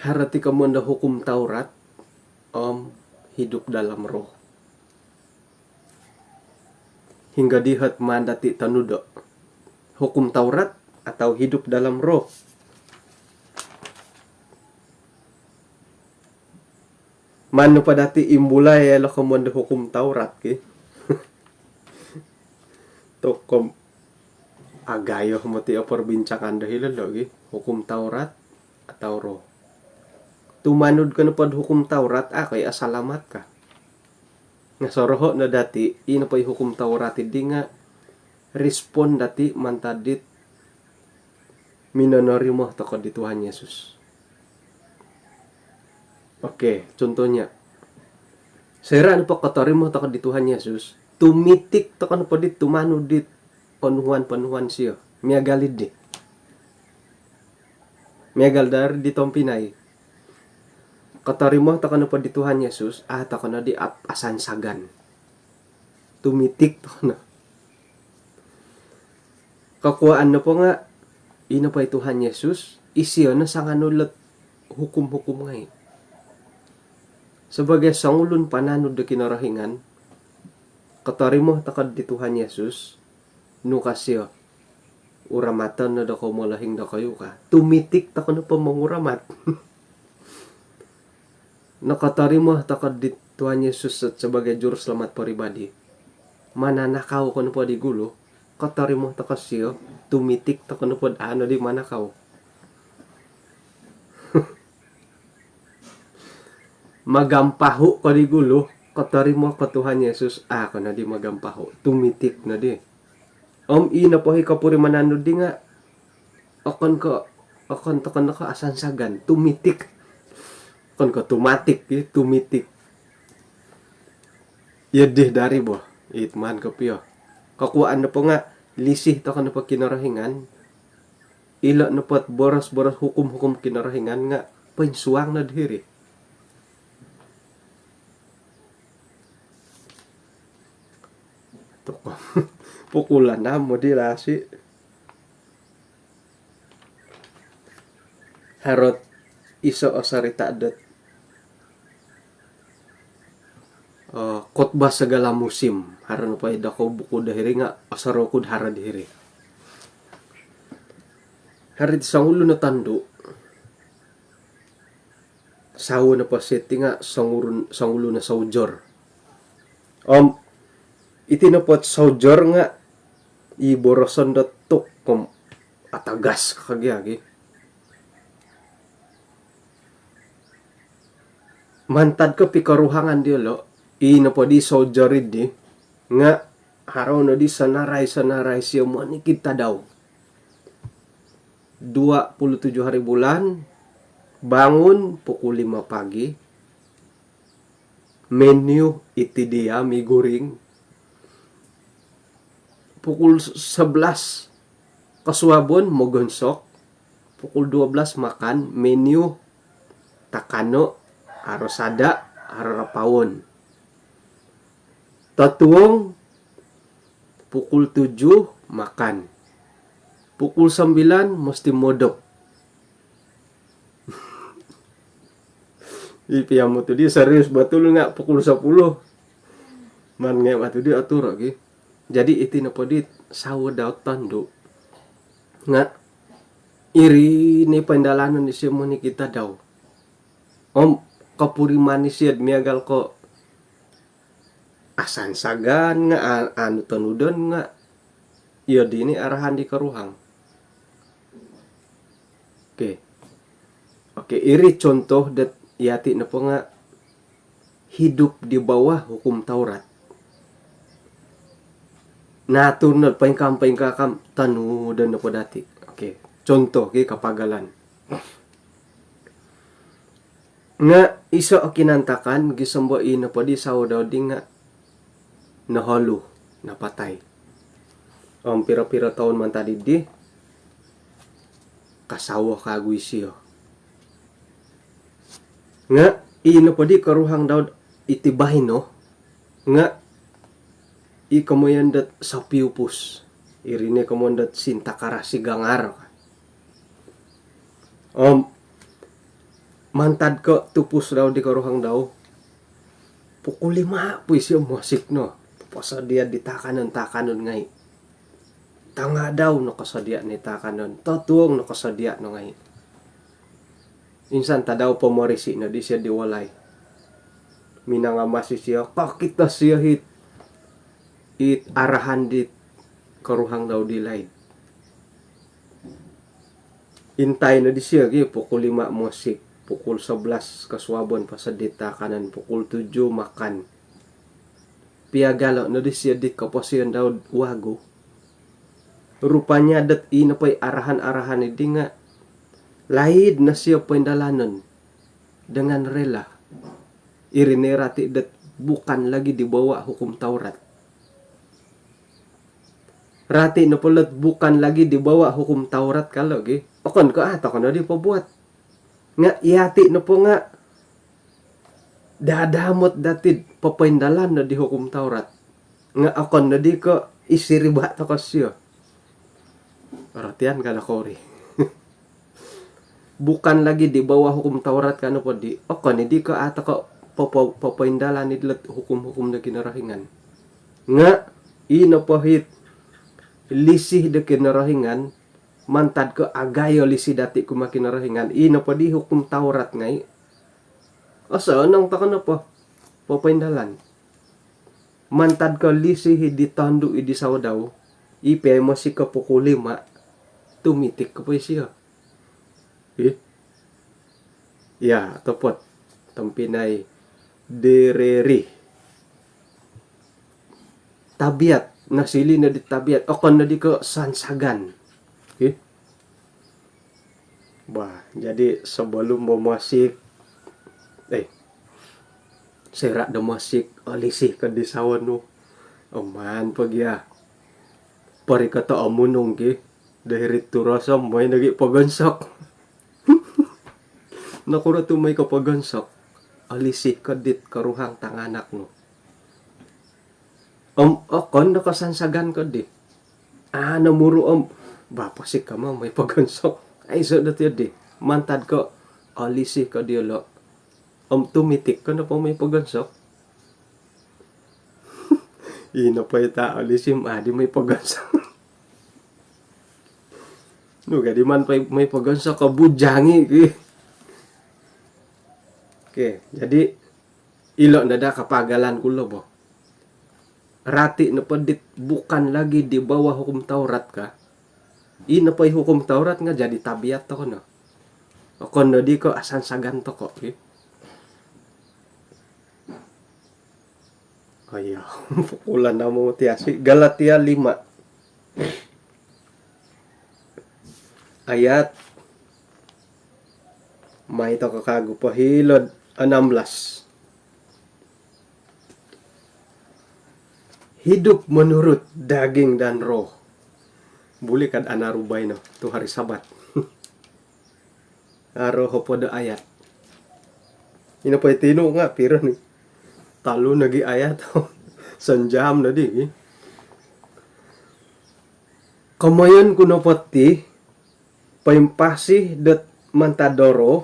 haro ti komoyon do hukum Taurat om hidup dalam Roh. Hinggo di ot maan dati tonudo, hukum Taurat atau hidup dalam Roh? Maan nopo dati imbulai ilo komoyon do hukum Taurat ki. Tokom agayo moti o perbincangan do hilo lo gi, hukum Taurat atau Roh. Tumanud ko nopo do hukum Taurat, a, koi asalamat ka. Nga soroho no dati, i nopo i hukum Taurat di nga respon dati mantad dit minonorimo toko di Tuhan Yesus. Okey, contohnya, soira' nopo kotorimo toko' di Tuhan Yesus, tumitik toko' nopo di tumanud di ponuhuan-ponuhuan siyo. Miagal iddi. Miagal dari di tompinai. Kotorimo toko' nopo di Tuhan Yesus, a' toko' noddi ap-, asansagan. Tumitik toko' no. Kokuwaan nopo nga', ino po i Tuhan Yesus, isiyo no sanganu lot hukum-hukum ngai'. Sabagai songulun pananud do Kinorohingan, kotorimo toko' di Tuhan Yesus, nu ka siyo, uramaton no dokoyu molohing dokoyu ka. Tumitik toko' nopo monguramat. Nokotorimo toko' di Tuhan Yesus se-, sebagai juruselamat peribadi. Mananakau ko nopo di gulu, kotorimo toko' siyo, tumitik toko' nopo a' noddi manakau. Magampahu' ko di gulu, kotorimo ko Tuhan Yesus, a' ko noddi magampahu', tumitik noddi. Om ino po i kopurimanan nuddi nga', okon ko', okon toko' no ko' asansagan, tumitik. Okon ko' tumatik, i tumitik. Iyo ddi dari bo, it maan kopio. Kokuwaan nopo nga', lisi toko' nopo Kinorohingan, ilo' nopo't boros-boros hukum-hukum Kinorohingan nga' poinsuang nod hiri. Tuk. Pukul anam modi lasi. Haro't iso' o sarita' dot, eh, khotbah segala musim. Haro nopo i dokou buku do hiri nga' osorou ku'd haro di hiri. Haro iti songulun o tondu'. Sawo nopo siti nga' songurun-, songulun o soldier. Om iti nopo't soldier nga' i boroson dot tuk, om atagas ka gi agi. Mantad ko pikoruhangan diyolo', i nopo di soldier iddi nga' haro noddi sanarai-sanarai siyo monikid tadau. Dua puluh tujuh hari bulan, bangun pukul lima pagi, menu iti diya, mi goreng. Pukul sebelas kosuabon mogonsok, pukul dua belas makan, menu takano', haro sada', haro rapawon. Totuong, pukul tujuh makan. Pukul sembilan mesti modop. I piya moti di serius betul nga' pukul sepuluh. Maan ngai' moti di atur lagi. Jadi iti nopo di sawo dau tondu' nga' iri ni poindalanon isiyo monikid tadau. Om kopuriman isiyo'd miagal ko' asansagan nga', a-, anu tonudon nga', iyo dini arahan di koruhang. Okey. Okey, iri contoh dot iyati' nopo nga' hidup di bawah hukum Taurat. Naatur nod poingkaa-poingkaa ka om tonudon nopo dati'. Okey, contoh ki kapagalan. Nga' iso' o kinantakan, gisom bo i nopo di sawo dau di nga' noholu, napatai. Om piro-piro toun mantad iddi, kasawo kaagu isiyo. Nga' i nopo di koruhang dau'd iti baino, nga' i komoyon dot sopiupus. Iri ni komoyon dot sinta karasi gangar. Om mantad ko tupus dau di koruhang dau, pukul lima po isio mosik no. Poposodia' di taakanon-taakanon ngai'. Tangadau nokosodia' ni taakanon. Totuong nokosodia' no ngai'. Insan tadau pomorisi' noddi sio di walai. Minangamas isio, kokito sio it, it arahan dit koruhang dau di laid. Intai noddi sio gi pukul lima mosik, pukul sebelas kosuabon posodi' taakanon, pukul tujuh makan. Piagalo' noddi sio dit koposion dau'd wagu. Rupanya dot i nopo i arahan-arahan iddi nga' laid no sio poindalanon. dengan rela. Iri no rati dot bukan lagi di bawah hukum Taurat. Rati nopo lot bukan lagi di bawah hukum Taurat ka lo gi, okon ko a' toko nodi pobuat. Nga' iyati nopo nga' dadamot dati popoindalan no di hukum Taurat. Nga' okon nodi ko' isiriba' toko sio. Orotian ka do kori. Bukan lagi di bawah hukum Taurat ka nopo di, okon nodi ko' a' toko popo-, popoindalan id lot hukum-hukum do Kinorohingan. Nga' i nopo hit lisih do Kinorohingan, mantad ko' agayo lisih dati kumaa Kinorohingan, i nopo di hukum Taurat ngai', osonong toko nopo popoindalan. Mantad ko' lisih di tondu' i di sawo dau, i pia mosik ko' pukul lima, tumitik ko' po isio. Ih. Ya, topot. Tompinai Dereri. Tabiat. Nosiliu nodi tabiat. Okon nodi ko' sansagan. Ih. Bah, jadi sebelum momosik, eh, soira' do mosik, olisi ko di sawo nu. Oman po gia. Porikoto' o munung ki. Do hiri turos om moi nogi pogonsok. Nokuro tu moi ko pogonsok? Olisi ko dit koruhang tanganak nu. Om okon do kosansagan ko di. A' no muru om, bah, posik kama moi pogonsok. Aiso dot iyo di. Mantad ko olisi ko diolo. Om tumitik ko nopo moi pogonsok. Ino po ita olisi om a' di moi pogonsok. Nu gadi man moi, moi pogonsok ko bujangi ki. Oke, jadi ilo no daa kapagalan ku lo bo. Rati nopo dit bukan lagi di bawah hukum Taurat ka. I nopo i hukum Taurat nga jadi tabiat toko no. Okon nodi ko asansagan toko, ki. Oh iya, pukulan nama mutiasi. Galatia lima. Ayat, mai toko kagu po hilo'd enam belas. Hidup menurut daging dan roh. Buli kad anaru baino tu hari Sabat. Haro hopod do ayat. Ino po i tinu nga piro ni? Tolu nogi ayat. Sanjam nodi, ki. Komoyon ku nopo ti, poimpasi dot mantad do roh,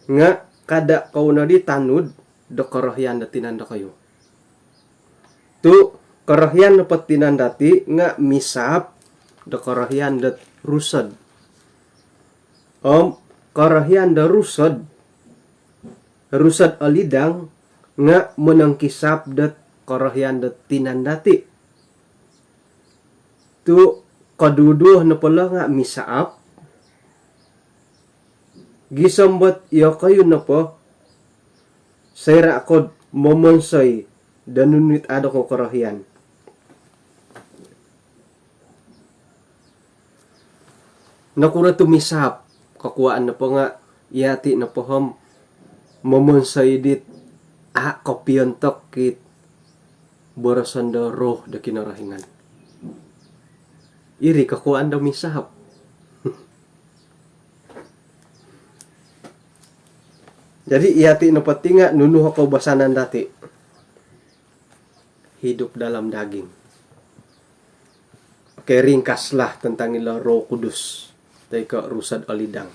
nga kada kou nodi tanud do korohian do tinan dokoyu. Tu korohian nopo tinan dati nga misaap do korohian dot rusod. Om korohian do rusod, rusod olidang nga monongkisaap dot korohian dot tinan dati. Tu koduduo nopo lo nga misaap. Gisom dot iyokoyu nopo, soira ko'd momonsoi do nunu it a' dokou korohian. Nokuro tu misaap? Kokuaan nopo nga iyati nopo om momonsoi dit a' kopiontok it boroson do roh do Kinorohingan. Iri kokuaan do misaap. Jadi iyati nopo ti nga nunu o koubasanan dati? Hidup dalam daging. Oke, ringkaslah tentang ilo Roh Kudus toi ko rusod olidang.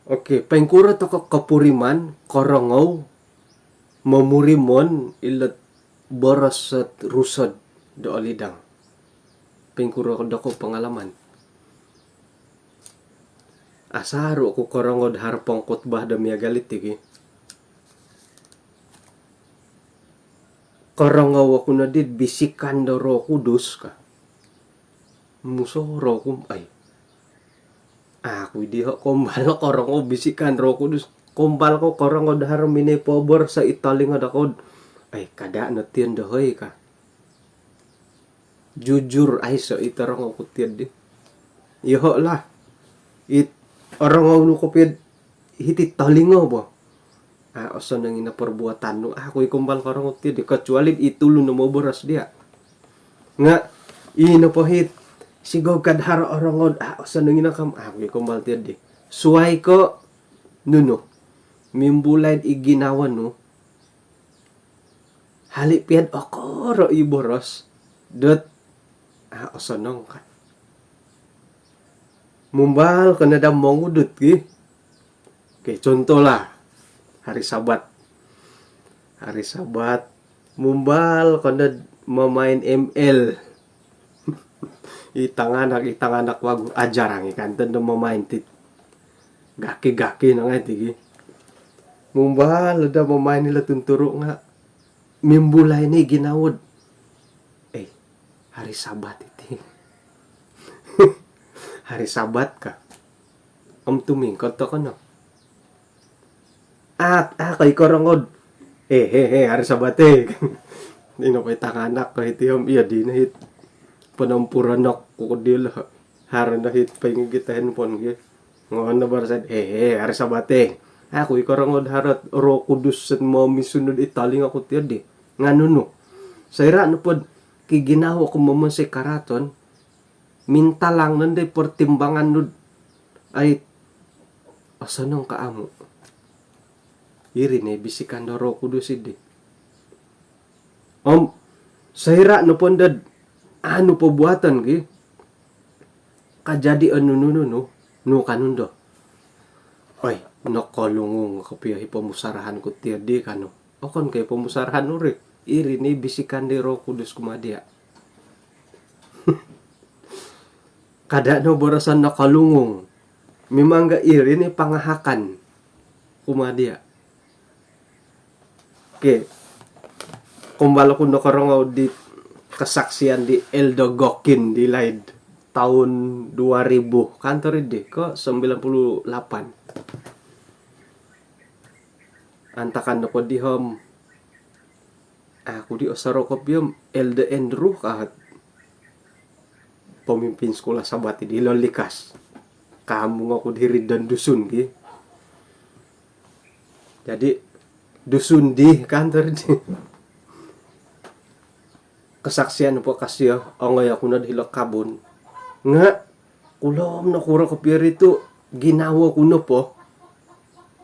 Oke, poingkuro toko kopuriman, korongou, momurimon ilot boros sot rusod do olidang? Poingkuro dokou pengalaman? Asaru oku korongou do haro pengkhutbah do miagal iti, ki. Korongou oku nodi bisikan do Roh Kudus ka. Musorou ku om, ai. Aku diho kombal no korongou bisikan Roh Kudus. Kombal kou korongou do haro minoi poboros id tolingo dokou. Ai, kada' no tiyan dohoi ka. Jujur aiso' it orongou ku tiyan di. Iyoho' lah. It orongou nu kopio'd hiti tolingo bo. A' osonong ino perbuatan nu, aku i kombal korongou tiyan di. Kecuali i tulun no moboros diya'. Nga' ino po hit sigogad haro orongou, a' osonong ino kam, aku i kombal tiyan di. Suwai ko' nunu, mimbulai'd i ginawo nu, hali' piya'd okoro' i boros dot a' osonong ka. Mumbal ko no daa mongudut gi. Okey, contohlah, hari Sabat. Hari Sabat, mumbal ko no mamain M L. I tanganak, i tanganak wagu, ajarang i kanto do mamain ti. Gaki-gaki no ngai' ti gi. Mumbal daa mamain ilo tunturu' nga' mimbulai ni ginawo'd, eh, hari Sabat iti. Hari Sabat ka. Om tumingkod toko no. At, a' ko i korongou'd, "He, he, he, hari Sabat e." Ino po i tanganak ko hiti om, iyo dino hit ponompuron oku dilo. Haro no hit poingigit o handphone gi. Ngoon no boroso'd, "He, he, hari Sabat e." Aku i korongou'd haro't Roh Kudus sot momisunud i tolingo ku tiyo di. Nga' nunu, soira' nopod kiginawo ku momonsoi karaton, mintalang nondo i pertimbangan nu'd, ai, osonong ka amu'. Iri no i bisikan do Roh Kudus iddi. Om soira' nopo nondo'd anu po buaton gi, kajadi o nunu-nunu, nu kanu ndo, "Oi, nokolungung kopio i pomusarahan ku tiyo di," kanu. Okon ko i pomusarahan nu ri. Iri no i bisikan di Roh Kudus kumaa diya'. Kada' no boroson nokolungung. Mimang ga iri no i pangahakan kumaa diya'. Okey. Kombal oku nokorongou di kesaksian di Elder Gokin di laid tahun dua ribu, kantor iddi ko sembilan puluh lapan. Antakan nopo di om, aku di osorou kopio om Elder Andrew ka, pemimpin sekolah Sabat di Lolikas. Kampung oku di hiri'd Dusun gi. Jadi, Dusun di kantor di. Kesaksian po ka sio, ongoi oku nod hilo kabun. Nga' kulom nokuro kopio ri tu' ginawo ku nopo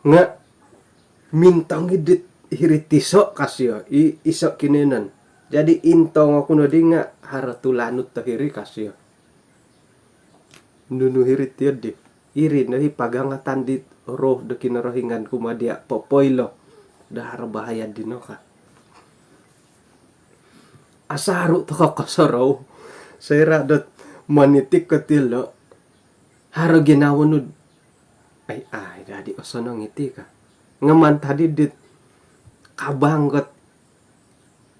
nga' mintong i dit hiri'd tiso' ka sio, i iso' kinoiyonon. Jadi intong oku noddi nga' haro tulanut do hiri ka sio. Nunu hiri tiyo di. Iri no i pagangatan dit Roh do Kinorohingan kumaa diya' popoilo do haro bahaya dino ka. Asaru' toko' kosorou. Soira' dot monitik ko tilo', haro ginawo nu'd, "Ai, ai, dadi osonong iti," ka. Nga' mantad i dit kabang ot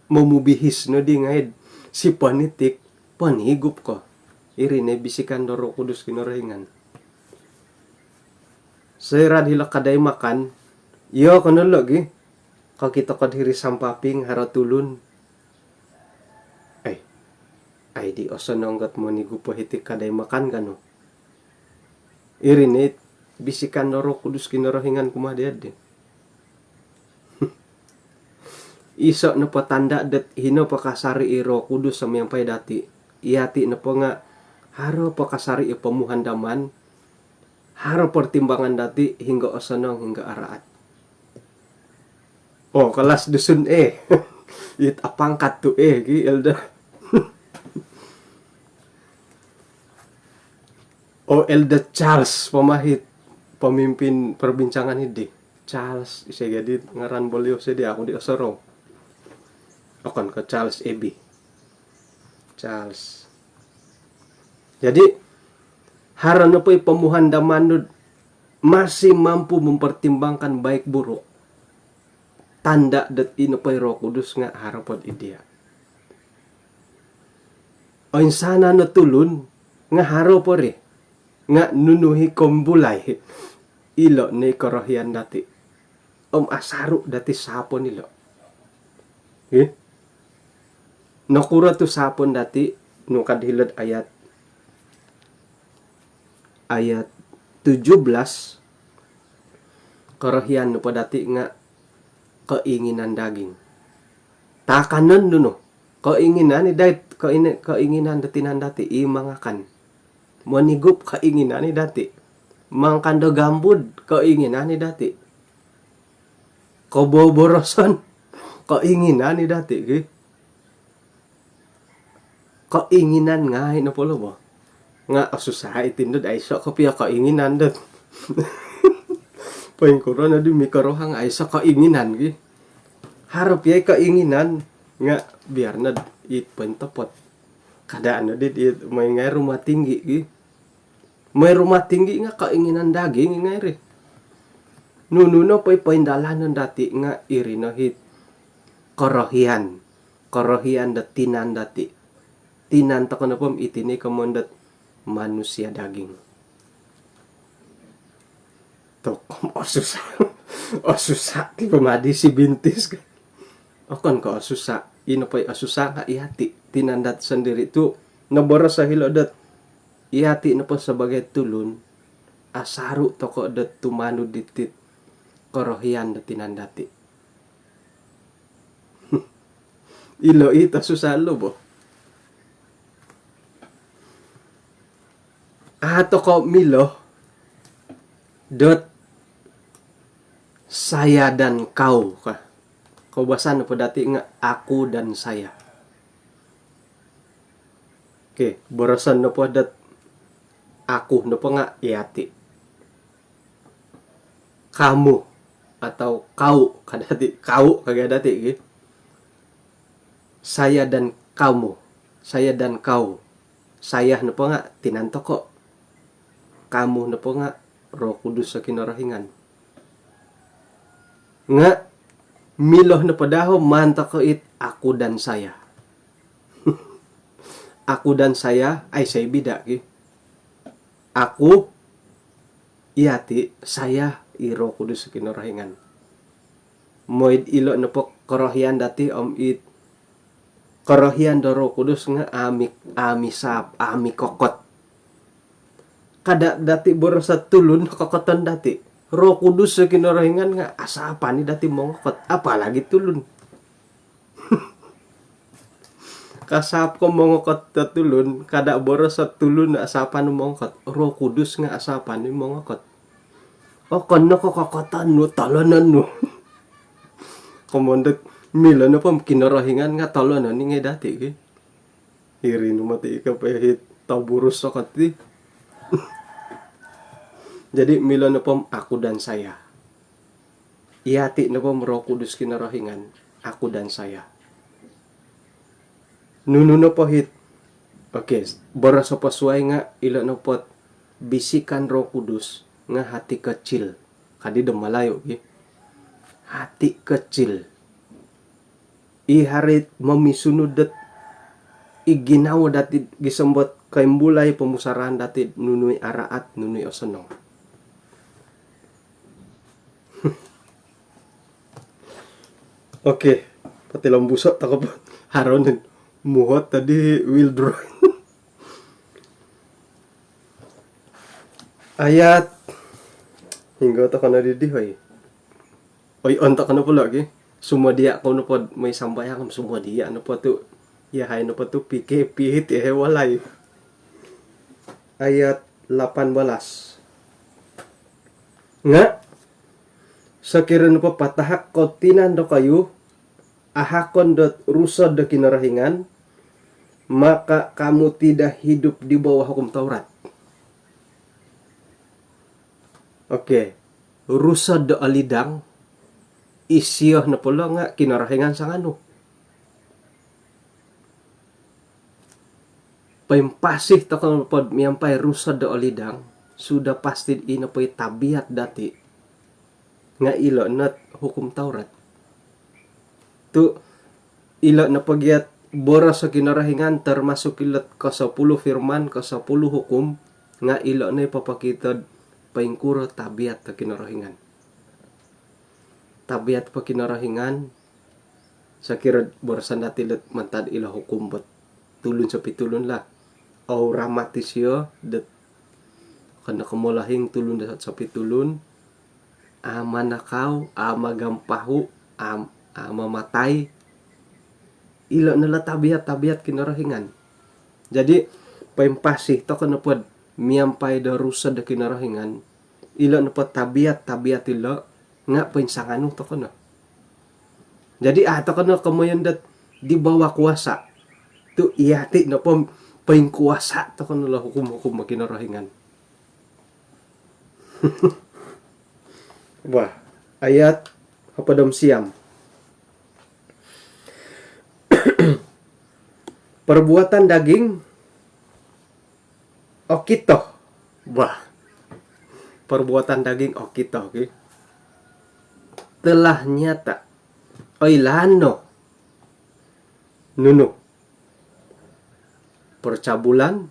momubihis noddi ngai'd si ponitik, ponigup ko. Iri no i bisikan do Roh Kudus Kinorohingan. Soira'd hilo kadai makan, iyo ko no lo' gi, kokito ko'd hiri sampaping haro tulun. "Ai, ai di osonong ot monigup o hiti kadai makan," kanu. Iri no i bisikan do Roh Kudus Kinorohingan kumaa diya' di. Iso' nopo tanda' dot hino po kasari' i Roh Kudus o miampai dati', iyati' nopo nga' haro po kasari' i pomuhandaman, haro pertimbangan dati' hinggo osonong, hinggo araat. Oh, kelas Dusun A. It apangkat tu' A gi, Elder. Oh, Elder Charles Pamahit, pemimpin perbincangan iddi. Charles, isai gaddi ngaran beliau soddi, aku di osorou. Okon ko Charles A B. Charles. Jadi, haro nopo i pomuhandaman nu'd masih mampu mempertimbangkan baik buruk, tanda' dot i nopo i Roh Kudus nga' haro po'd id diya'. Oinsanan o tulun nga' haro po ri, nga' nunu i kombulai, ilo' no i korohian dati'. Om asaru' dati' sapon ilo'. Ih. Nokuro tu sapon dati, nung kad hilo'd ayat, ayat tujuh belas, korohian nopo dati nga keinginan daging. Takanon dunu. Keinginan i dait, keini-, keinginan do tinan dati, i mangakan. Monigup keinginan i dati. Mangakan do gambud keinginan i dati. Koboboroson keinginan i dati, ki. Keinginan ngai nopo lo bo. Nga osusa iti ndod aiso kopio keinginan dot. Poingkuro nodi mikorohang aiso keinginan, ki. Haro pia i keinginan nga biar nod it pointopot. Kada nodi it moi ngai rumah tinggi, ki. Moi rumah tinggi nga keinginan daging ngai ri. Nunu nopo i poindalanon dati nga iri no it korohian. Korohian do tinan dati. Tinan toko nopo om iti no i komoyon dot manusia daging. Tok, osusa. Osusa ti pomadi si bintis. Okon ko osusa. Ino po i osusa nga i ati. Tinan dati sondiri tu noboros o hilo dot i ati nopo sebagai tulun, asaru toko dot tumanud diti korohian do tinan dati. Ilo it osusa lo bo. A toko milo dot saya dan kau ka. Koubasan nopo dati nga aku dan saya. Okey, boroson nopo dot aku nopo nga i ati. Kamu atau kau, kada ati, kau, kaga dati, ki. Saya dan kamu, saya dan kau. Saya nopo nga tinan toko. Kamu nopo nga Roh Kudus o Kinorohingan. Nga milo nopo daa om maan toko it aku dan saya. Aku dan saya, aiso i bida, ki. Aku i ati, saya i Roh Kudus o Kinorohingan. Moi'd ilo nopo korohian dati om it korohian do Roh Kudus nga a mi-, a misaap, a mikokot. Kada dati boroso tulun kokoton dati. Roh Kudus o Kinorohingan nga asaapan i dati mongokot, apalagi tulun. Kasaap ko mongokot do tulun, kada boroso tulun asaapan nu mongokot. Roh Kudus nga asaapan i mongokot. Okon no ko kokoton nu, tolonon nu. Komoyon dot milo nopo om Kinorohingan nga tolonon i ngai dati, ki. Iri no moti i kopio it toburus sokoti. Jadi milo nopo om aku dan saya. I ati nopo om Roh Kudus Kinorohingan, aku dan saya. Nunu nopo it, okey, boroso po suai nga ilo nopo ot bisikan Roh Kudus nga hati kecil. Kadi do Malayu, ki. Hati kecil. I haro it momisunud dot i ginawo dati gisom dot koimbulai pomusarahan dati nunu i araat, nunu i osonong. Okey, potilombuso toko po. Haro no muhot tadi withdraw. Ayat hinggo toko no didi, hoi. Oi, ontok nopo lagi. Sumodia kou nopo moi sambayang, sumodia nopo tu. Yahai nopo tu P K P ti, eh, walai. Ayat lapan belas. Nga sokiro nopo patahak kou tinan dokoyu, ahakon dot Rusod do Kinorohingan, maka kamu tidak hidup di bawah hukum Taurat. Okey. Rusod do olidang, isio nopo lo nga Kinorohingan sanganu. Poimpasi toko nopo miampai Rusod do olidang, sudah pasti ino po i tabiat dati nga ilo not hukum Taurat. Tu ilo nopo gia it boros o Kinorohingan, termasuk ilo kosopuluh firman, kosopuluh hukum, nga ilo no i popokito do poingkuro tabiat do Kinorohingan. Tabiat po Kinorohingan, Sokiro boroson dati' lot mantad ilo hukum bot tulun sopitulun lah. Au' ramat isio dot okon ko' molohing tulun dot sopitulun, a' manakau, a' magampahu', a', a' mamatai. Ilo' no lo tabiat-tabiat Kinorohingan. Jadi' poimpasi toko' nopod miampai do Rusod do Kinorohingan, ilo' nopo tabiat-tabiat ilo' nga' poinsanganu toko' no. Jadi' a' toko' no komoyon dot di bawah kuasa. Tu' iyati' nopo poingkuasa toko' no lo hukum-hukum Kinorohingan. Wah, ayat hopod om siam. Perbuatan daging okito. Wah. Perbuatan daging okito, okey. Telah nyata. Oilaan no. Nunu? Percabulan.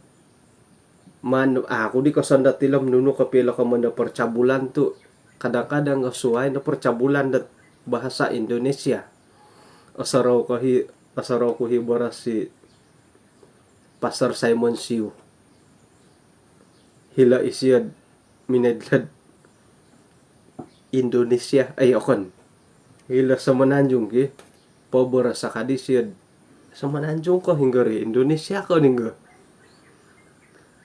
Man, a' ku di kosondot ilo om nunu kopio ilo komoyon do percabulan tu' kadang-kadang nga' suwai no percabulan dot bahasa Indonesia. Osorou ko hi, osorou ku hi boros si Pastor Simon Siu. Hilo' isio'd minodlod Indonesia, ai okon. Hilo' Semenanjung ki. Poboros ka di sio'd Semenanjung ko hinggo ri, Indonesia ko hinggo.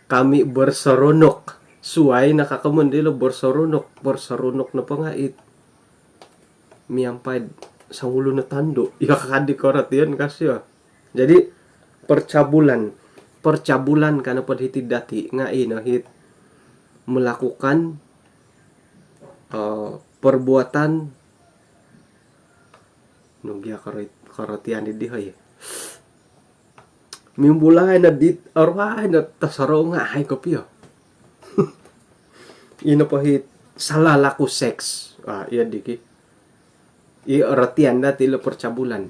Kami berseronok. Suwai no ka komoyon dilo berseronok. Berseronok nopo nga' it miampai'd songulun o tondu'. Iyo ka di korotian ka sio. Jadi, percabulan. Percabulan ka nopod hiti'd dati' nga' ino hit melakukan, eh, perbuatan, nu gia koro-, korotian di dihoi. Mimbulai no dit, oruhai no tosorou nga' ai kopio. Ino po hit salah laku seks. Ah, iyo di ki. I orotian dati' ilo percabulan.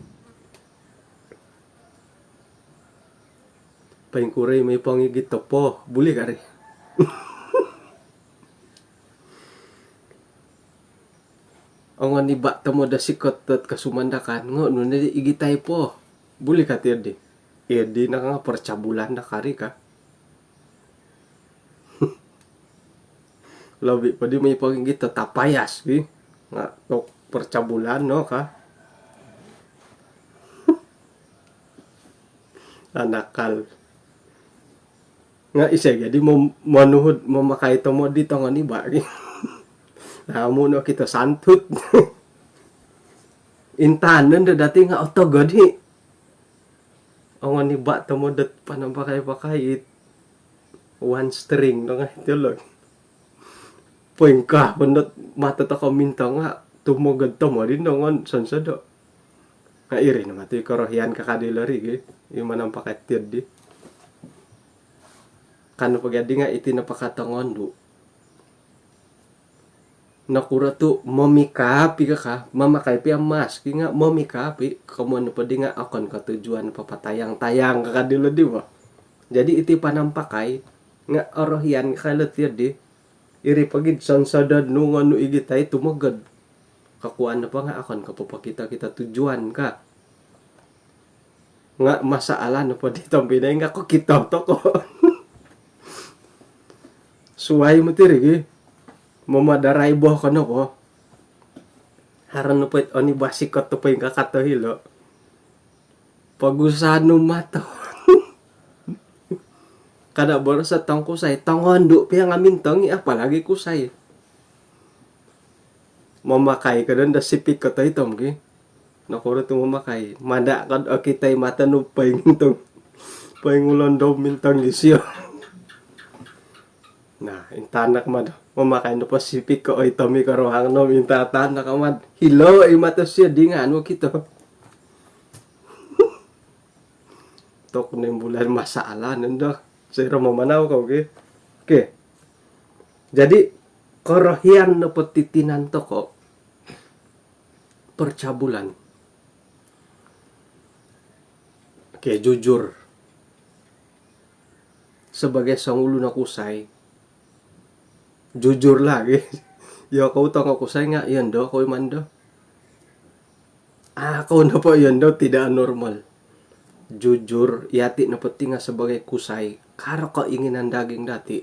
Poingkuro i moi pongigit to po, buli ka ri. Ongoniba' tomod do sikot dot kasumandakan, ngo' nunu di igitai po, buli ka ti di. Iyo di no nga' percabulan no ka ri ka. Lobi po di moi pongigit do tapayas ki. Nga' tok percabulan no ka. Anakal. Nga' isai gia di mom-, monuhut mamakai tomod di tongoniba' ki. Amu' no kito santut. Intanon do dati' nga' otogod hi. Ongoniba' tomod dot panampakai-pakai it one string do ngai' ti lo. Poingkaa po dot mato toko' mintong nga' tumogod tomod di nongon sonsodo'. Nga' iri no mati korohian kakadi lo ri gi, i manampakai tiyo di. Kanu po gia di nga' iti no pakatongondu'. Nokuro tu' momikap i kaka, mamakai pia mask i nga' momikap i, komoyon nopo di nga' okon ko' tujuan papatayang-tayang kakadi lo di bo. Jadi iti panampakai nga' orohian kaka lo tiyo di, iri pogi'd sonsodon nu ngonu igitai tumogod. Kokuan nopo nga' okon ko' popokito-kito tujuan ka. Nga' masalah nopo di tompinai nga' kokito toko'. Suwai moti ri gi. Momadarai bo kono po. Haro nopo it oni basikot nopo ingkakat do hilo'. Pogusahan nu mato. Kada' boroso' tong kusai, tongondu' pia nga' mintong i, apalagi kusai. Mamakai ko don do sipik ko toitom ki. Nokuro tu' mamakai. Mada' kod okitai mato nu poingintong. Poingulondom mintong disio. Nah, intanak mad. Mamakai nopo sipik ko oitom i korohang no, intanak mad. Hilo' i mato sio di nga' anu kito. Tok nimbulan masalah nondo. Soira mamanau kou ki. Okey. Jadi, korohian nopo ti tinan toko', percabulan. Okey, jujur. Sebagai songulun o kusai, jujur lah gi. Iyo kou tongo kusai nga' iyo ndo kou i mando. Aa, kou nopo iyondo tidak normal. Jujur, yati nopo ti nga sabagai kusai, haro keinginan daging dati.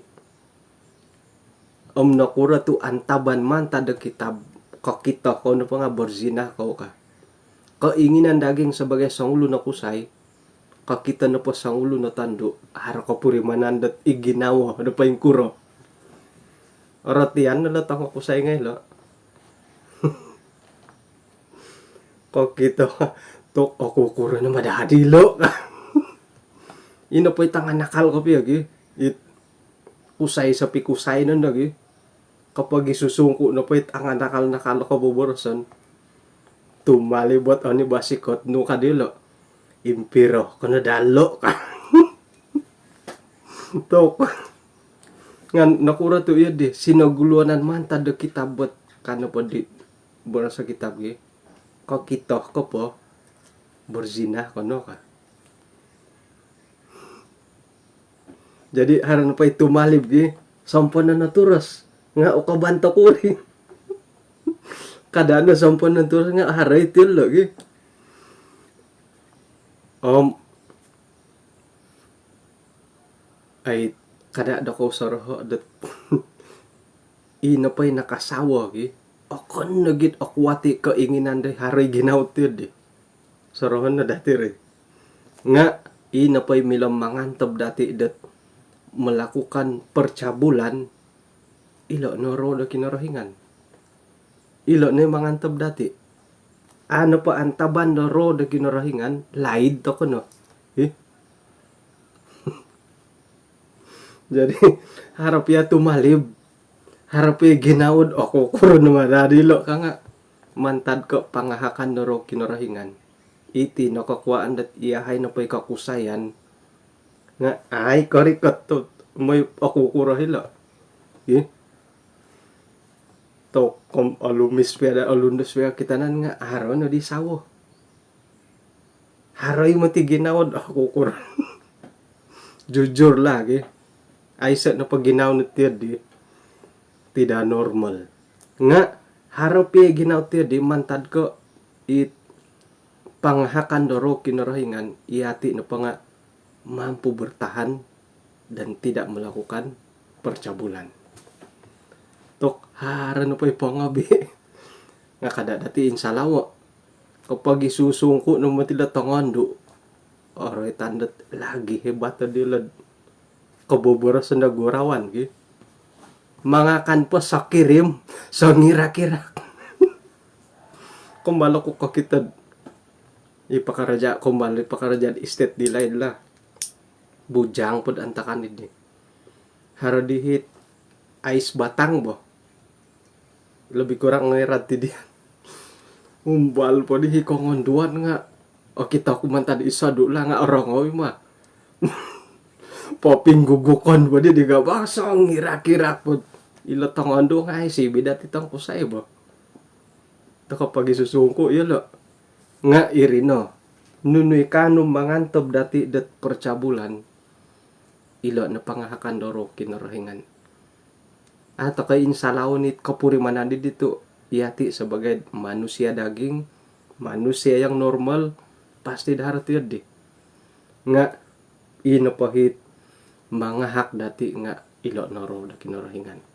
Om nokuro tu antaban mantad do kitab, kokito kou nopo nga berzina kou ka. Keinginan daging sabagai songulun o kusai, kokito nopo songulun o tondu, haro kopurimanan dot i ginawo do poingkuro. Orotian no lo tongokusai ngai lo. Kokito tu, okukuro no ma dadi lo. Ino po i tangan nakal kopio gi. It kusai sopi kusai nondo gi. Kopogisusungku nopo it angan nakal-nakal koboboroson. Tumalib ot oni basikot nu ka dilo. Impiro kono dalo ka. Tok. Ngan nokuro tu iyo di sinoguluanan mantad do kitab ot kano po di boroso kitab gi. Kokito ko po berzina kono ka. Jadi haro nopo i tumalib gi, somponon no turus nga ukaban tokuri. Kada no somponon turus nga haro i tilo gi. Om ai, kada do kou soroho dot i nopo i nakasawo gi, okon no git okuati keinginan do haro i ginawo ti di. Sorohon no dati ri. Nga i nopo i milo mangantob dati dot melakukan percabulan, ilo no roh do Kinorohingan. Ilo no i mangantob dati. Aa nopo antaban do roh do Kinorohingan, laid toko no. Ih. Jadi haro pia tumalib, haro pia ginawo, okukuro no ma dadi lo ka nga. Mantad ko pangahakan do roh Kinorohingan. Iti no kokuaan dot iyahai nopo i kokusayan nga ai korikot tu moi okukuro hilo. Ih. Tokom olumis pia da olundus pia kitanan nga haro no di sawo. Haro i moti ginawo do okukuro. Jujur lah gi. Aiso nopo ginawo nu ti di tidak normal. Nga haro pia ginawo ti di mantad ko it pangahakan do roh Kinorohingan, iyati nopo nga mampu bertahan dan tidak melakukan percabulan. Tok haro nopo i pongobi nga kada dati insalawo. Kopogisusungku no moti lo tongondu. Oroitan dot lagi hebat dilo. Koboboroson do gurawan ki. Mangakan po sokirim, songirak-irak. Kombalo ku kokito i pakaraja, kombalo i pakaraja di estate di laid lah. Bujang pod antakan di. Haro di hit ais batang bo. Lebih kurang ngai rati di. Umbal po di hi kongonduan nga. Okito ku mantad iso dula nga orongou i ma. Popinggugukon po di di gabang songirak-irak po. Ilo tongondu ngai si bida ti tongkusai bo. Toko pogisusungku iyo lo. Nga iri no. Nunu i kaanu mangantob dati dot percabulan. Ilo no pangahakan do roh Kinorohingan. Aa toko i insalawo ni kopurimanan di ditu, iyati sebagai manusia daging, manusia yang normal, pasti do haro ti di. Nga i nopo hit mangahak dati nga ilo no roh do Kinorohingan.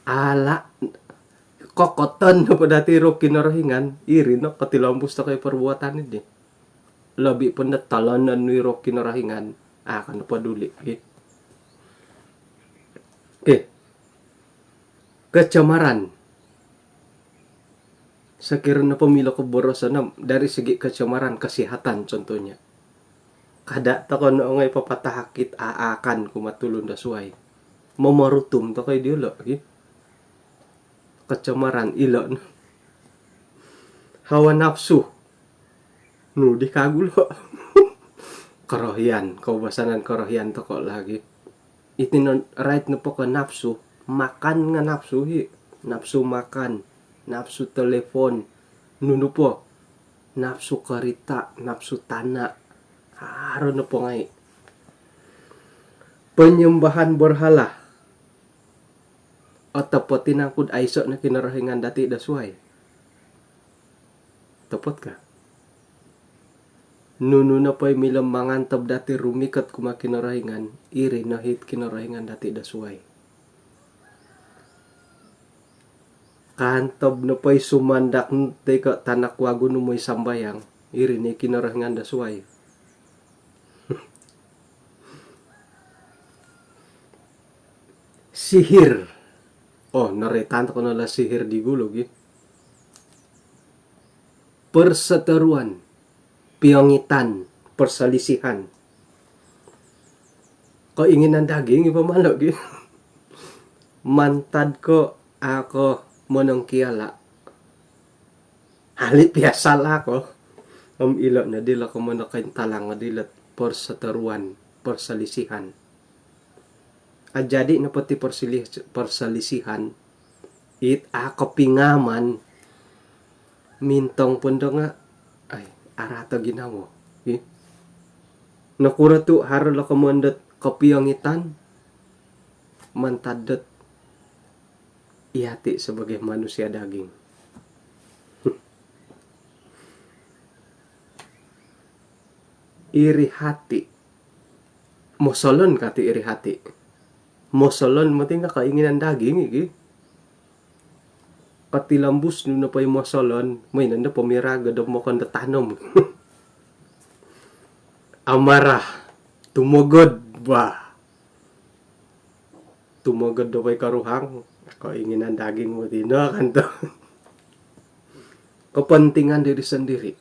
Ala kokoton nopo dati roh Kinorohingan, iri no kotilombus toko i perbuatan di. Lobi po no tolonon nu i roh Kinorohingan, aa ko no poduli. Okey. Okey. Kecemaran. Sokiro nopo milo ko boroson om dari segi kecemaran kesihatan contohnya. Kada toko no ongoi papatahak it aakan kumaa tulun do suai. Momorutum toko i diolo ki. Kecemaran ilo no. Hawa nafsu. Nu di kagu lo. Korohian, koubasanan korohian toko lagi. Iti no rait nopo ko nafsu, makan nga nafsu hi. Nafsu makan, nafsu telefon, nunu po. Nafsu kerita, nafsu tana. Haro nopo ngai. Penyembahan berhala. Otopot i nangku do aiso no Kinorohingan dati do suai. Opot ka. Nunu nopo i milo mangantob dati rumikot kumaa Kinorohingan, iri no it Kinorohingan dati do suai. Kaantob nopo i sumandak toi ko tanak wagu nu mooi sambayang, iri no i Kinorohingan do suai. Sihir. Oh, noroitan tokou no lah sihir di gulu gi. Perseteruan, piongitan, perselisihan. Keinginan daging i pamalo gi. Mantad ko a ko monongkiala. Hali piasal a ko. Om ilo no dilo ko monokointalang dilo perseteruan, perselisihan. Ajadi nopo ti persilih-, perselisihan, it a kopingaman, mintong pondo nga, ai, araat o ginawo. Ih. Nokuro tu haro lo komon dot kopiongitan, mantad dot i hati sebagai manusia daging. Iri hati. Mosolon kati iri hati. Mosolon moti nga keinginan daging iki. Katilombus nu nopo i mosolon, moi nondo pomiragod om okon do tanom. Amarah, tumogod, bah. Tumogod do poi koruhang, keinginan daging moti no kan tu. Kepentingan diri sendiri.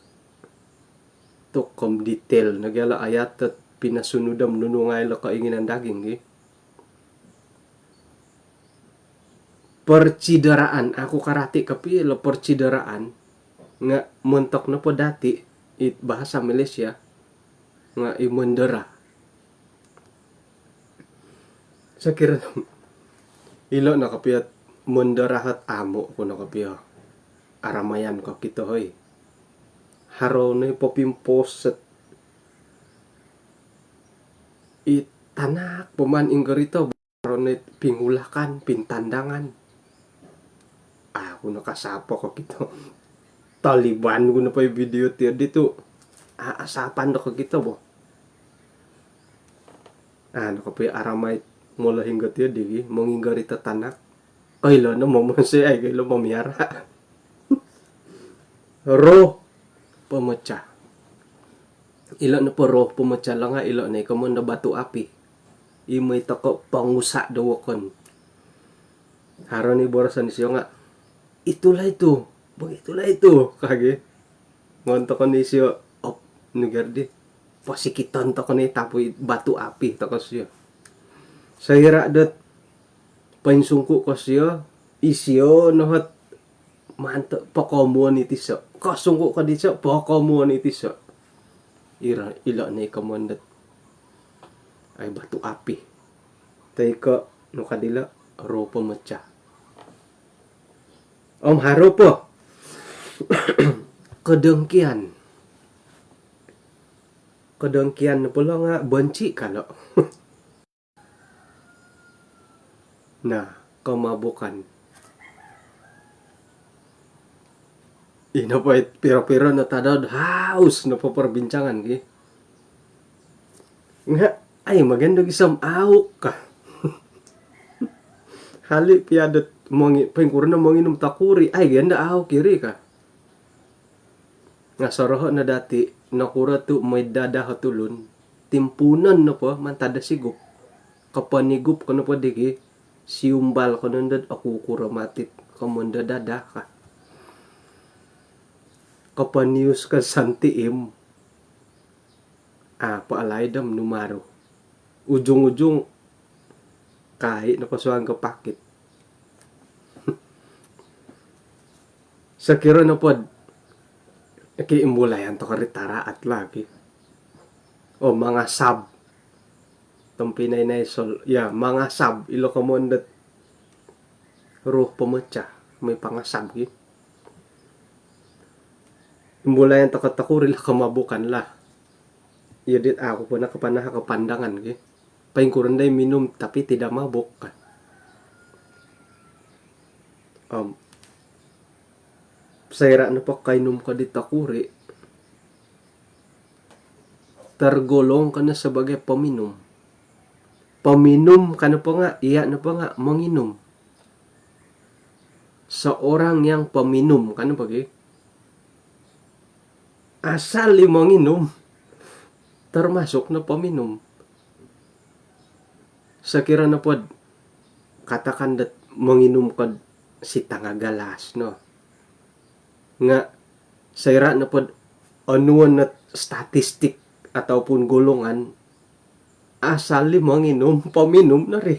Tu kom detail nogi ilo ayat dot pinasunud om nunu ngai lo keinginan daging gi. Percideraan, aku karati kopio lo percideraan, nga montok nopo dati, it bahasa Malaysia, nga i mendera. Sokiro ilo no kopio mendera hot amu ku no kopio. Aramayan kokito hoi. Haro no i popimposet. I tanak po maan ingkorito. Haro no i pingulakan, pintandangan. Aku no kasapa kokito. Taliban ku nopo i video ti di tu. A, asapan do kokito bo. Anu kopio aramai molohing gotio digi, monginggarito tanak. Koilo no momonsoi, ai koilo momiara. Roh pemecah. Ilo nopo roh pemecah lo nga ilo no i komon do batu api. I moi toko pongusa do wokon. Haro no i boroson isio nga, "Itulah itu, begitulah itu," ka gi. Ngon toko no isio, op, nuger di. Posikiton toko no i tapui batu api toko sio. Soira dot poinsungku ko sio, isio no hot manto pokomuon iti so. Kosungku ko diso, pokomuon iti so. Ira, ilo no i komon dot, ai, batu api. Toi ko, nu ka dilo, roh pemecah. Om haro po. Kedengkian. Kedengkian nopo lo nga benci ka lo. Nah, kemabukan. Ino po it piro-piro no tadau haus nopo perbincangan ki. Nga, ai, magendo gisom au ka. Hali pia dot mongi-, poingkuro no monginum takuri, ai, gendo au kiri ka. Nga soroho no dati, nokuro tu moi dadah o tulun, timpuunon nopo mantad do sigup. Koponigup ko nopo digi, siumbal ko nondo dot, "Oku kuro mati it komon do dadah," ka. Koponius ko santiim. Apo alaid om numaru. Ujung-ujung, kai nopo suang ko pakit. Sokiro nopo dot, oke, imbulayan toko ri taraat lagi. Oh, mangasab. Tompinai-nai sol, ya, mangasab. Ilo komon dot roh pemecah, moi pangasab ki. Imbulayan toko takuri lo kemabukan lah. Iyo dit aku po no kapanahak o pandangan ki. Poingkuro no dai minum tapi tidak mabuk ka. Om Soira' nopo koinum ko dit okuri', tergolong ko no sebagai peminum. Peminum ka nopo nga', iya' nopo nga' monginum. Seorang yang peminum ka nopo gi, asal i monginum, termasuk no peminum. Sokiro nopod, katakan dot monginum kod sitanga galas no. Nga' soira' nopod onuon not statistik ataupun golongan, asal i monginum, peminum no ri.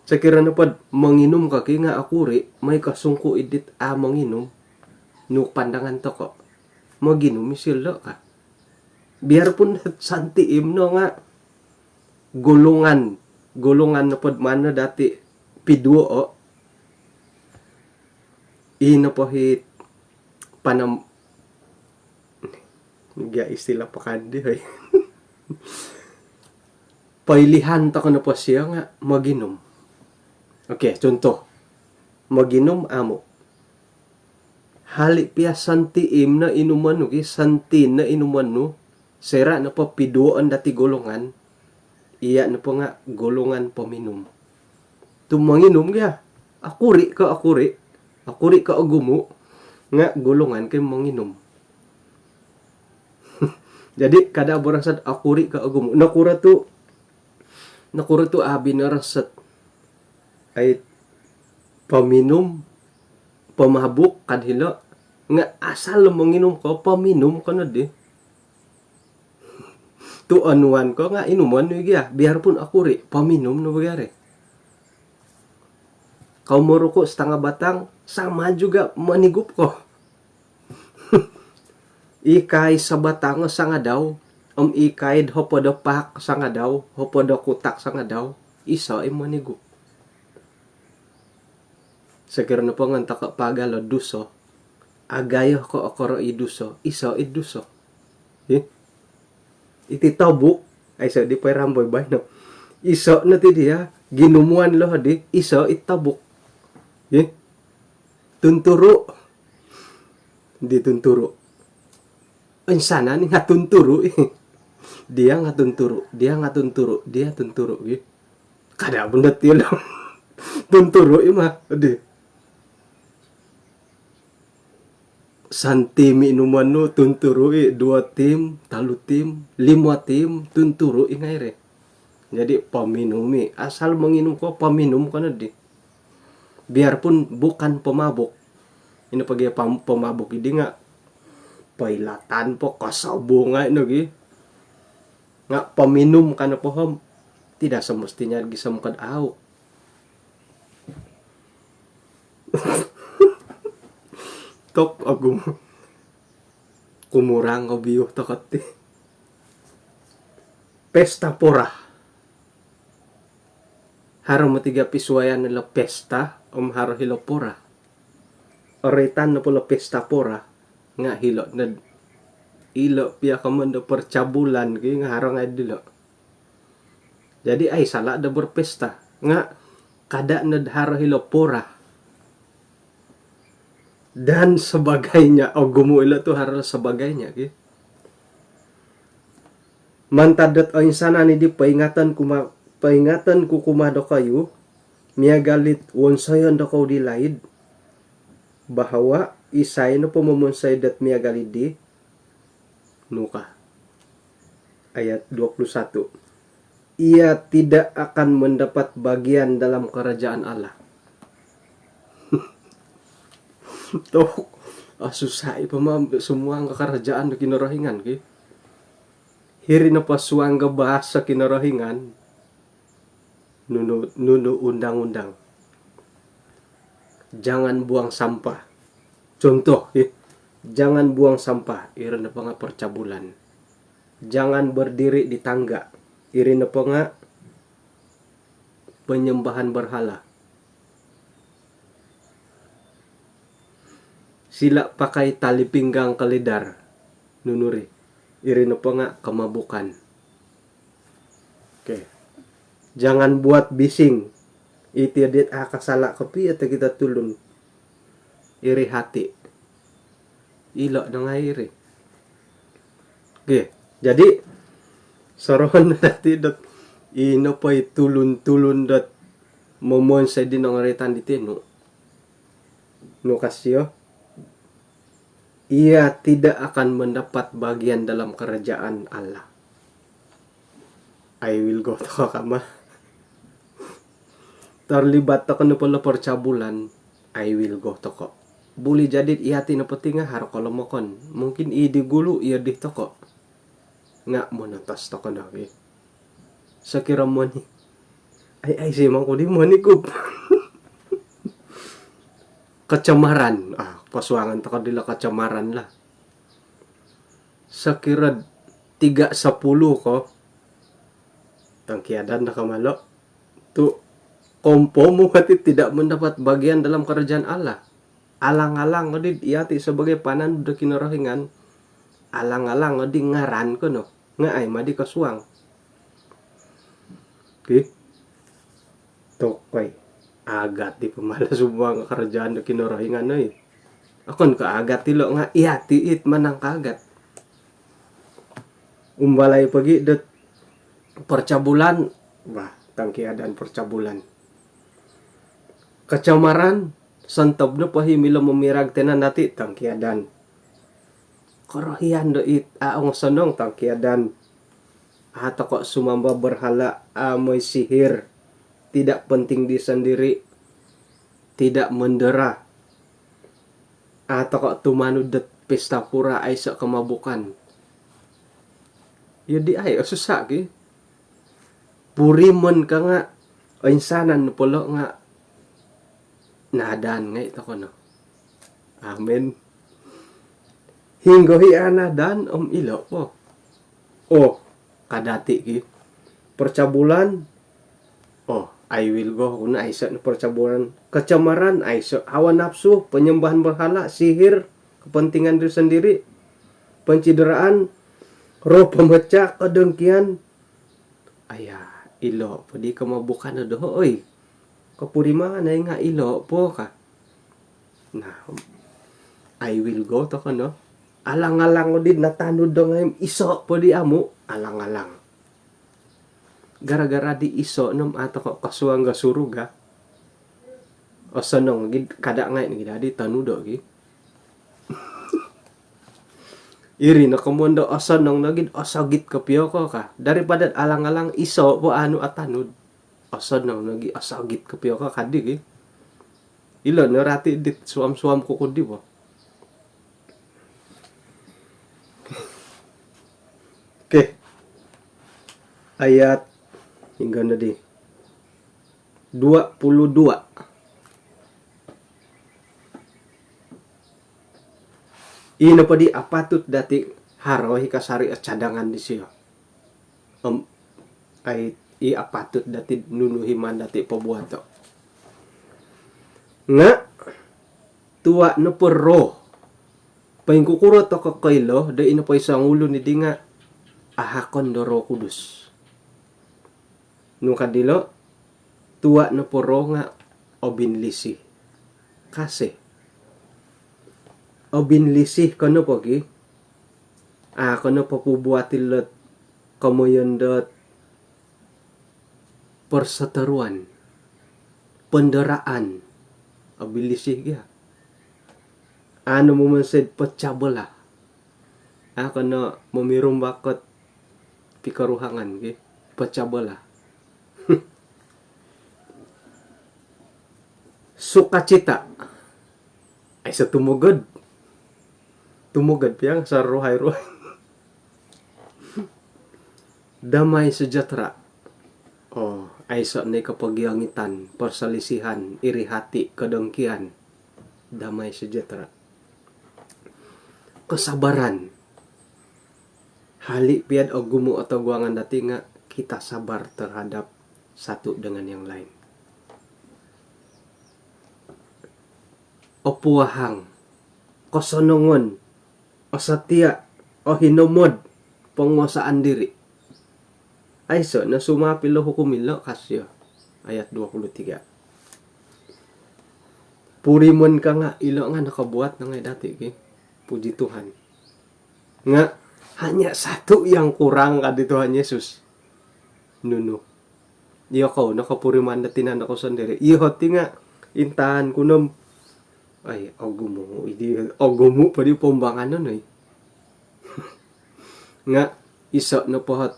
Sokiro nopod monginum ko ki nga' okuri', moi ko sungku' i dit a' monginum, nu pandangan toko'? Moginum i sildo ka. Biarpun santi' i no nga' golongan, golongan nopod mano dati' piduo' o. I nopo hi panam-, gia istilah pakandi, hoi. Poilihan toko' nopo sio nga' moginum. Okey, contoh. Moginum amu'. Hali' pia santi' i no inumon nu ki, santi' no inumon nu, soira' nopo piduo'on dati' golongan, iya' nopo nga' golongan peminum. Tu monginum gia. Okuri' ko okuri', okuri' ko ogumu', nga' golongan ko monginum. Jadi, kada' borosod okuri' ko ogumu'. Nokuro tu, nokuro tu a' binoros ot, ai, peminum, pemabuk kad hilo', nga' asal monginum ko, peminum ko nodi. Tu onuan ko nga' inumon nu i gia, biarpun okuri', peminum no bo gia ri. Kau moruku' setengah batang, sama juga monigup ko. I kai sabatang o sangadau, om i kai do hopod o paak sangadau, hopod o kutak sangadau, iso' i monigup. Sokiro nopo nga' toko' paagal o duso, agayo ko okoro' i duso, iso' i duso. Hi? Iti tobuk, aiso' di poirambo i baino. Iso' no ti diya', ginumuan lo di, iso' i tobuk. Hi? Tunturu'. Di tunturu'. Insanan i nga' tunturu' i. Diya' nga' tunturu', diya' nga' tunturu', diya' tunturu' gi. Kada' bundat ilo. Tunturu' i ma, di. Santi' mi inumon nu, tunturu' i, duo tim, tolu tim, limo tim, tunturu' i ngai' ri. Jadi, peminum i, asal monginum ko, peminum ko nodi. Biarpun bukan pemabuk. Ino po gi pam-, pemabuk i di nga' poilatan po, kosobu ngai' nogi. Nga' peminum ka nopo om, tidak semestinya gisom kod au'. Tok, ogumu'. Kumurang o biuh toko' ti. Pesta pora. Haro moti gia pisuayan ilo pesta, om haro hilo pora. Oroitan nopo lo pesta pora, nga' hilo' nod, ilo' pia komoyon do percabulan ki, nga' haro ngai' dilo'. Jadi, ai sala' do berpesta, nga' kada' nod haro hilo pora. Dan sebagainya, ogumu' ilo tu haro sebagainya ki. Mantad dot oinsanan i di poingaton ku ma-, poingaton ku kumaa dokoyu, miagal dit wonsoyon dokou di laid, bahawa isai nopo momonsoi dot miagal i di, nu ka. Ayat dua puluh satu. Ia tidak akan mendapat bagian dalam kerajaan Allah. Tok, ah, susah i po ma sumuang ka karajaan do Kinorohingan ki. Hiri nopo suang ka bahasa Kinorohingan, nunu, nunu undang-undang. Jangan buang sampah. Contoh, eh, jangan buang sampah, iri nopo nga' percabulan. Jangan berdiri di tangga, iri nopo nga' penyembahan berhala. Sila pakai tali pinggang keledar, nunu ri, iri nopo nga' kemabukan. Okey. Jangan buat bising. Iti dit a' kasala' kopio tokito tulun. iri hati. Ilo' no ngai' iri. Okey, jadi sorohon dati' dot ino po i tulun-tulun dot momonsoi di nongoritan diti nu, nu ka sio, ia tidak akan mendapat bagian dalam kerajaan Allah. I will go toko' kama. Terlibat toko' nopo lo percabulan, I will go toko'. Buli jadi iyati' nopo ti nga' haro kolomokon. Mungkin i di gulu iyo di toko'. Nga' monotos toko' no wi. Sokiro moni, ai, ai, simang ku di moni kup. Kecemaran. Ah, posuangan toko' dilo kecemaran lah. Sokiro'd tiga sepuluh ko, tangkiadan no kama lo. Tu' confirm berarti tidak mendapat bagian dalam kerajaan Allah. Alang-alang oddi iyati' sebagai pananud do Kinorohingan, alang-alang oddi ngaran ko no, nga' ai madi kosuang. Okey. Tokoi. Agat di pamalas sumuang karajaan do Kinorohingan, oi. Okon ko agat ilo nga' iyati' it manang kaagat. Umbalai pogi dot percabulan, bah, tangkiadan percabulan. Kecemaran, sontob nopo i milo momirag tinan dati', tangkiadan. Korohian do it a' ongosonong, tangkiadan. A' toko' sumamba berhala, a' moi sihir, tidak penting di sendiri, tidak mendera. A' toko' tumanud dot pesta pura, aiso' kemabukan. Iyo di ai, osusa' ki. Purimon ka nga' oinsanan nopo lo nga' nadan ngai' toko' no. Amin. Hinggo hi a' nadan om ilo' po. Oh, ka dati' ki. Percabulan, oh, I will go, ku no, aiso' no percabulan. Kecemaran, aiso'. Hawa nafsu, penyembahan berhala, sihir, kepentingan diri sendiri, pencideraan, roh pemecah, kedengkian. Aya, ilo' po di kemabukan do, oi. Kopuriman ai nga' ilo' po ka. Nah, I will go toko' no. Alang-alang oddi natanud do ngai' om iso' po di amu', alang-alang. Gara-gara di iso' no om a' toko' kosuang do surga. Osonong gi, kada' ngai' nogi dadi tanudo' gi. Iri no komoyon do osonong nogi osogit kopio ko ka. Daripada alang-alang iso' po anu atanud. Osonong nogi osogit kopio ko kaddi gi. Ilo no rati dit suam-suam ku kuddi bo. Okey. Ayat hinggo noddi? Dua puluh dua. Ino poddi apatut dati' haro i kasari o cadangan disio. Om, ai, i apatut dati' nunu i maan dati' pobuato'. Nga' tua' nopo roh, poingkukuro toko' koilo do ino po i songulun iddi nga' ahakon do Roh Kudus. Nu ka dilo', tua' nopo roh nga' obinlisi. Kasi. Obinlisi ko nopo gi, a' ko nopo pubuati' lot komoyon dot perseteruan, penderaan, obinlisi gia. A' no momonsoi'd pecah belah. A' ko no momirumbak ot pikoruhangan gi, pecah belah. Sukacita. Aiso tumogod. Tumogod pia nga' saruhai-ruhai. Damai sejahtera. Oh, aiso' ni kopogiangitan, perselisihan, iri hati, kedengkian. Damai sejahtera. Kesabaran. Hali' pia'd ogumu' o toguangan dati' nga' kita sabar terhadap satu dengan yang lain. Opuahang, kosonongon, osetia, ohinomod, penguasaan diri. Aiso' no sumaap ilo hukum ilo, ka sio. Ayat dua puluh tiga. purimon ka nga' ilo' nga' nokobuat no ngai' dati' ki. Puji Tuhan. Nga' hanya satu yang kurang ka di Tuhan Yesus. Nunu? Iyokou, nokopuriman do tinan dokou sondiri'. Iyoho' ti nga' intaan ku nom, ai, ogumu' idi, ogumu' po di pombanganon, oi. Nga' iso' nopo ot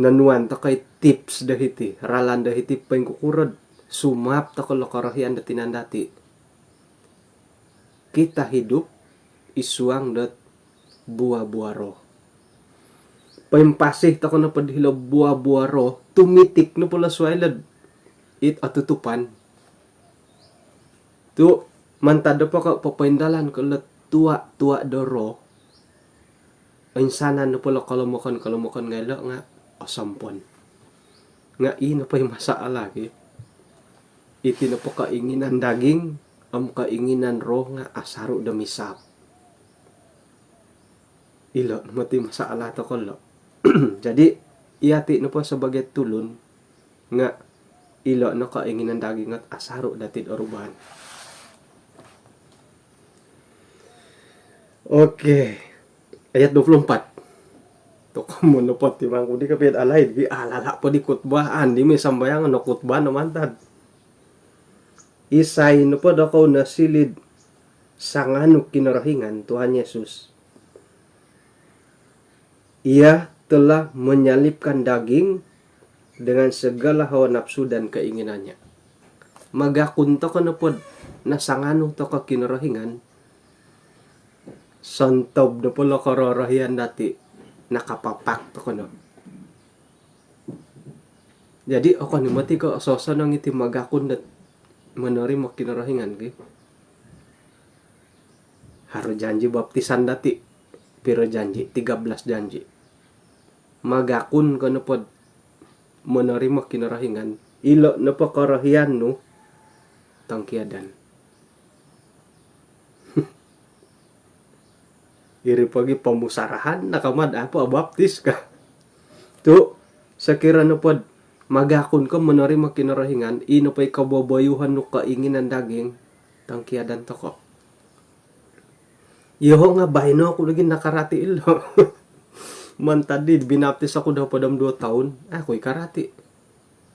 nonuan tokoi tips do hiti, ralan do hiti, poingkukuro'd sumaap toko' lo korohian do tinan dati'. Kita hidup id suang dot buah-buah Roh. Poimpasi toko' nopo dilo buah-buah Roh, tumitik nopo lo suwai lo'd it otutupan. Tu' mantad nopo ko' popoindalan ko' lo tua'-tua' do Roh, oinsanan nopo lo kolomokon-kolomokon ngai' lo nga' osompon. Nga' ii nopo i masalah ki. Iti nopo keinginan daging om keinginan Roh nga' asaru' do misaap. Ilo' no moti masalah toko' lo. Jadi, iyati' nopo sabagai tulun nga' ilo' no keinginan daging ot asaru' dati'd orubahan. Okey. Ayat dua puluh empat. Toko' mo nopo ti mangku di kapiad alaid, bi alala' po di khutbah, andi mi sambayang no khutbah no mantad. Isai nopo dokou nosiliu'd sanganu Kinorohingan, Tuhan Yesus, Ia telah menyalibkan daging dengan segala hawa nafsu dan keinginannya. Magakun toko' nopod nasanganu toko' Kinorohingan, sontob nopo lo kororohian dati', nakapapak toko' no. Jadi, okon i' moti ko' sosonong iti magakun dot monorimo Kinorohingan ki. Haro janji baptisan dati', piro janji? Tiga belas janji. Magakun ko nopod monorimo Kinorohingan, ilo' nopo korohian nu, tongkiadan. Iri pogi pomusarahan no ka mad apo abaptis ka. Tu', sokiro nopod magakun ko monorimo Kinorohingan, ii nopo i koboboyuhon nu, keinginan daging, tongkiadan toko'. Iyoho' nga' baino oku lagi nakarati' ilo'. Mantad di binaptis oku do hopod om duo toun, aku i' karati'.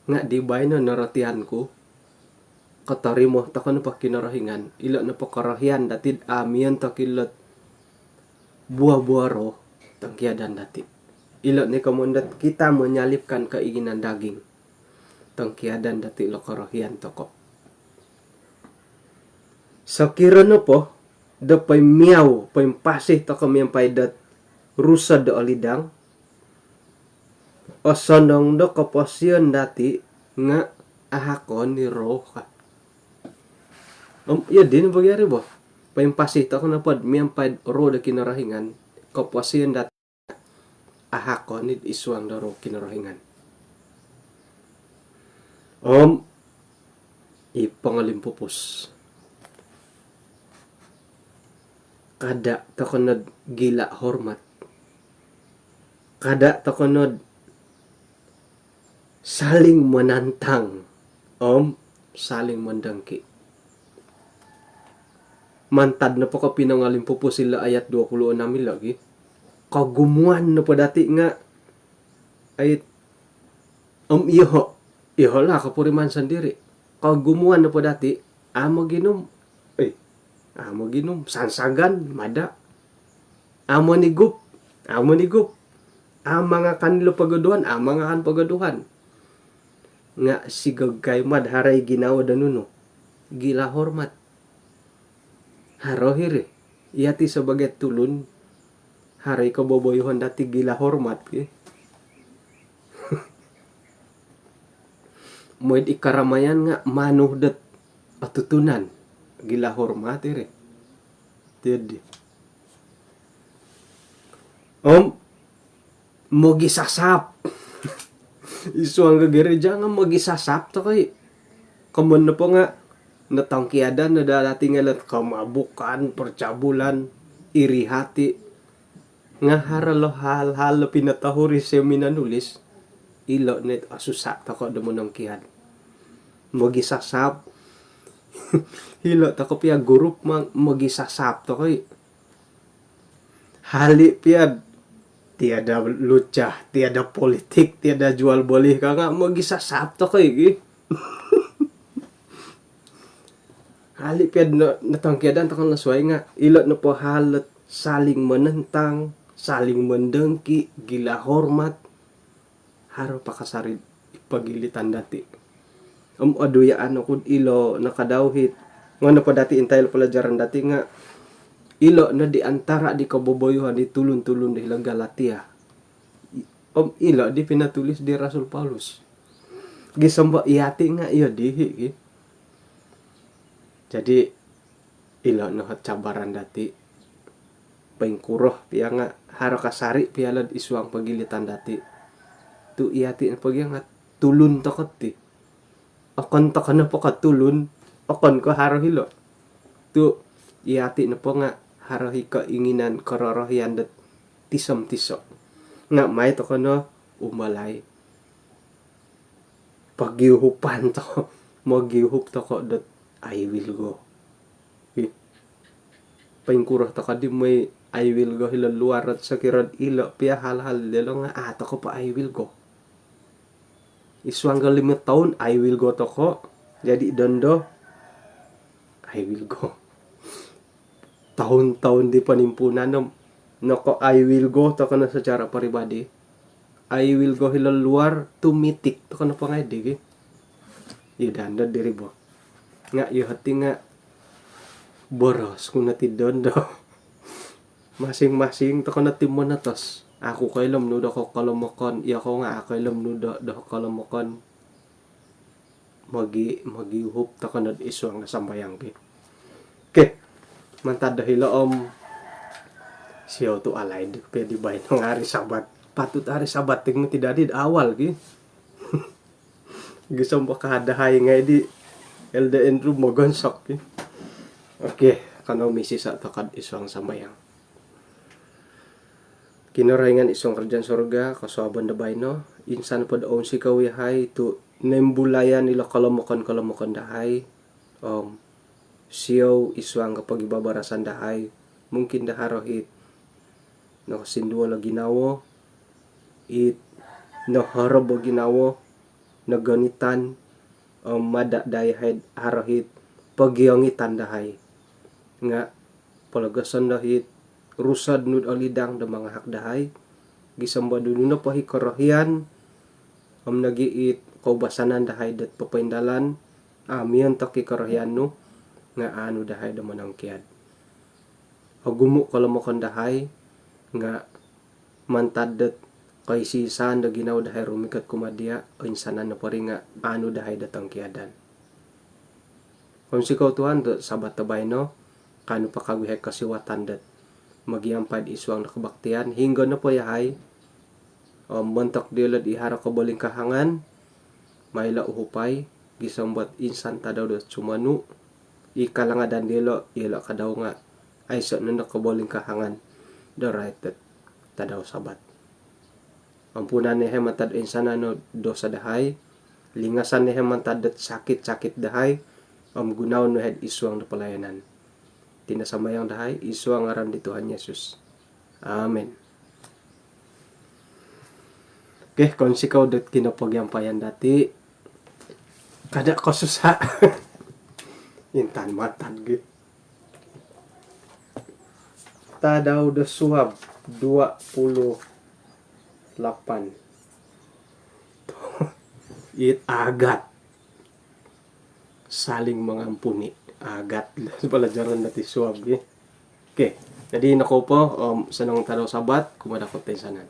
Nga' di baino norotian ku, kotorimo toko' nopo Kinorohingan, ilo' nopo korohian dati'd a' miontok ilo'd buah-buah Roh, tongkiadan dati'. Ilo' ni komoyon dot kita menyalibkan keinginan daging, tongkiadan dati' lo korohian toko'. Sokiro nopo do poimiau, poimpasi toko' miampai dot Rusod do Olidang, osonong do koposion dati' nga' ahakon i' Roh ka. Om iyo dino pogi ari bo, poimpasi toko' nopod miampai'd Roh do Kinorohingan, koposion dati' ahakon id suang do Roh Kinorohingan. Om i pongolimpupus, kada' toko' nod gila hormat. Kada' toko' nod saling menantang om saling mendengki. Mantad nopo ko' pinongolimpupus ilo' ayat dua puluh enam ilo' gi, kogumuan nopo dati' nga' ait, om iyoho', iyoho' lah kopuriman sondiri'. Kogumuan nopo dati', a' moginum, eh, a' moginum, sansagan, mada'. A' monigup, a' monigup. A' mangakan ilo pogoduhan, a' mangakan pogoduhan. Nga' sigog kai mad haro i ginawo do nunu, gila hormat. Haro hiri. Iyati' sabagai tulun, haro i koboboyuhon dati' gila hormat ki. Moi'd i karamayan nga' manu dot otutunan, gila hormat iri. Jadi, om mogisasaap. I suang do gereja nga' mogisasaap toko' i'. Komoyon nopo nga' notongkiadan no daa dati' ngai' lot kemabukan, percabulan, iri hati. Nga' haro lo hal-hal lo pinotohuri sio minonulis, ilo' no it osusa' toko' do monongkiad. Mogisasaap, Hilo' toko' piya grup ma-, mogisasap toko' i'. Hali' piya tiada lucah, tiada politik, tiada jual beli ka nga' mogisasap toko' i' gi. Hali' piya no-, notongkiadan toko' no suwai nga' ilo' nopo hal saling menentang, saling mendengki, gila hormat, haro pakasari' pogilitan dati'. Om oduyaan oku'd ilo no kadau hit. Ngono po dati' intai lo pelajaran dati' nga' ilo no di antara di koboboyuhan di tulun-tulun di hilo Galatia. Om ilo di pinatulis di Rasul Paulus. Gisom bo iyati' nga' iyo dihi' gi. Jadi, ilo no hot cabaran dati'. Poingkuro piya nga' haro kasari' piya lo'd isuang pogilitan dati'. Tu' iyati' nopo gi nga' tulun toko' ti. Okon toko' nopo ko' tulun, okon ko' haro hilo'. Tu' iyati' nopo nga' haro hi koinginan kororohian dot tiso-tiso'. Nga' mai toko' no umbalai. Pogiuhupan toko', mogiuhup toko' dot I will go. Ih. Poingkuro toko' di moi I will go hilo luar dot sokiro'd ilo piya hal-hal dilo nga' a' toko' po I will go. Isuang ko limo toun I will go toko', jadi dondo I will go. Toun-toun di ponimpuunan no, noko I will go toko' no secara peribadi. I will go hilo luar tu mitik toko' no pangai di gi. Iyo dondo diri bo. Nga' iyo hoti nga' boros ku no ti dondo. Masing-masing toko' no ti monotos. Aku koilo om nu do kokolomokon, iyo ko nga' a' koilo om nu do, do kokolomokon. Mogi-, mogiuhup toko' nod isuang do sambayang ki. Okey. Mantad do hilo om siou tu' alaid piya di baino nga' hari Sabat. Patut hari Sabat ti moti dadi do awal ki. Gisom bo ka dahai ngai' di Elder Andrew mogonsok ki. Okey, kanou misisa' toko'd isuang sambayang. Kinorohingan isuang karajaan surga, kosuabon do baino, insan pod ounsikou iyahai tu' noimbulayan ilo kolomokon-kolomokon dahai, om siou isuang kopogibabarasan dahai, mungkin do haro hit nokosinduol o ginawo, it nohorob o ginawo, nogonitan, om mada' dahai haro hit pogiongitan dahai. Nga' pologoson do hit rusod nu'd olidang do mangahak dahai, gisom bo nunu nopo hi korohian, om nogi' it koubasanan dahai dot popoindalan, a' miontok i korohian nu, nga' aanu dahai do monongkiad. Ogumu' kolomokon dahai, nga' mantad dot koisi-isaan do ginawo dahai rumikot kumaa diya', oinsanan nopo ri nga' aanu dahai do tongkiadan. Ounsikou Tuhan tu' Sabat do baino, kaanu po kagu iyahai kosiwatan dot mogiampai'd isuang do kobaktian, hinggo nopo iyahai, om montok diyolo'd i haro kobolingkahangan, mailo' uhupai, gisom bo't insan tadau do sumonu, i kalangadan diyolo', iyolo' kadau nga' aiso' nondo kobolingkahangan do rait dot tadau Sabat. Ampunan iyahai mantad oinsanan o dosa dahai, lingasan iyahai mantad dot sakit-sakit dahai, om gunoon iyahai'd isuang do palayanan. Iti no sambayang dahai, isuang ngaran di Tuhan Yesus. Amin. Okey, kounsikou dot kinopogiampaian dati'. Kada' kosusa'. Intan mantad gi. Tadau do suab dua puluh lapan. It agat. Saling mengampuni. Agat. Palajaran dati' suab gi. Okey. Jadi, nokopo, om, sonong tadau Sabat kumaa dati' toinsanan.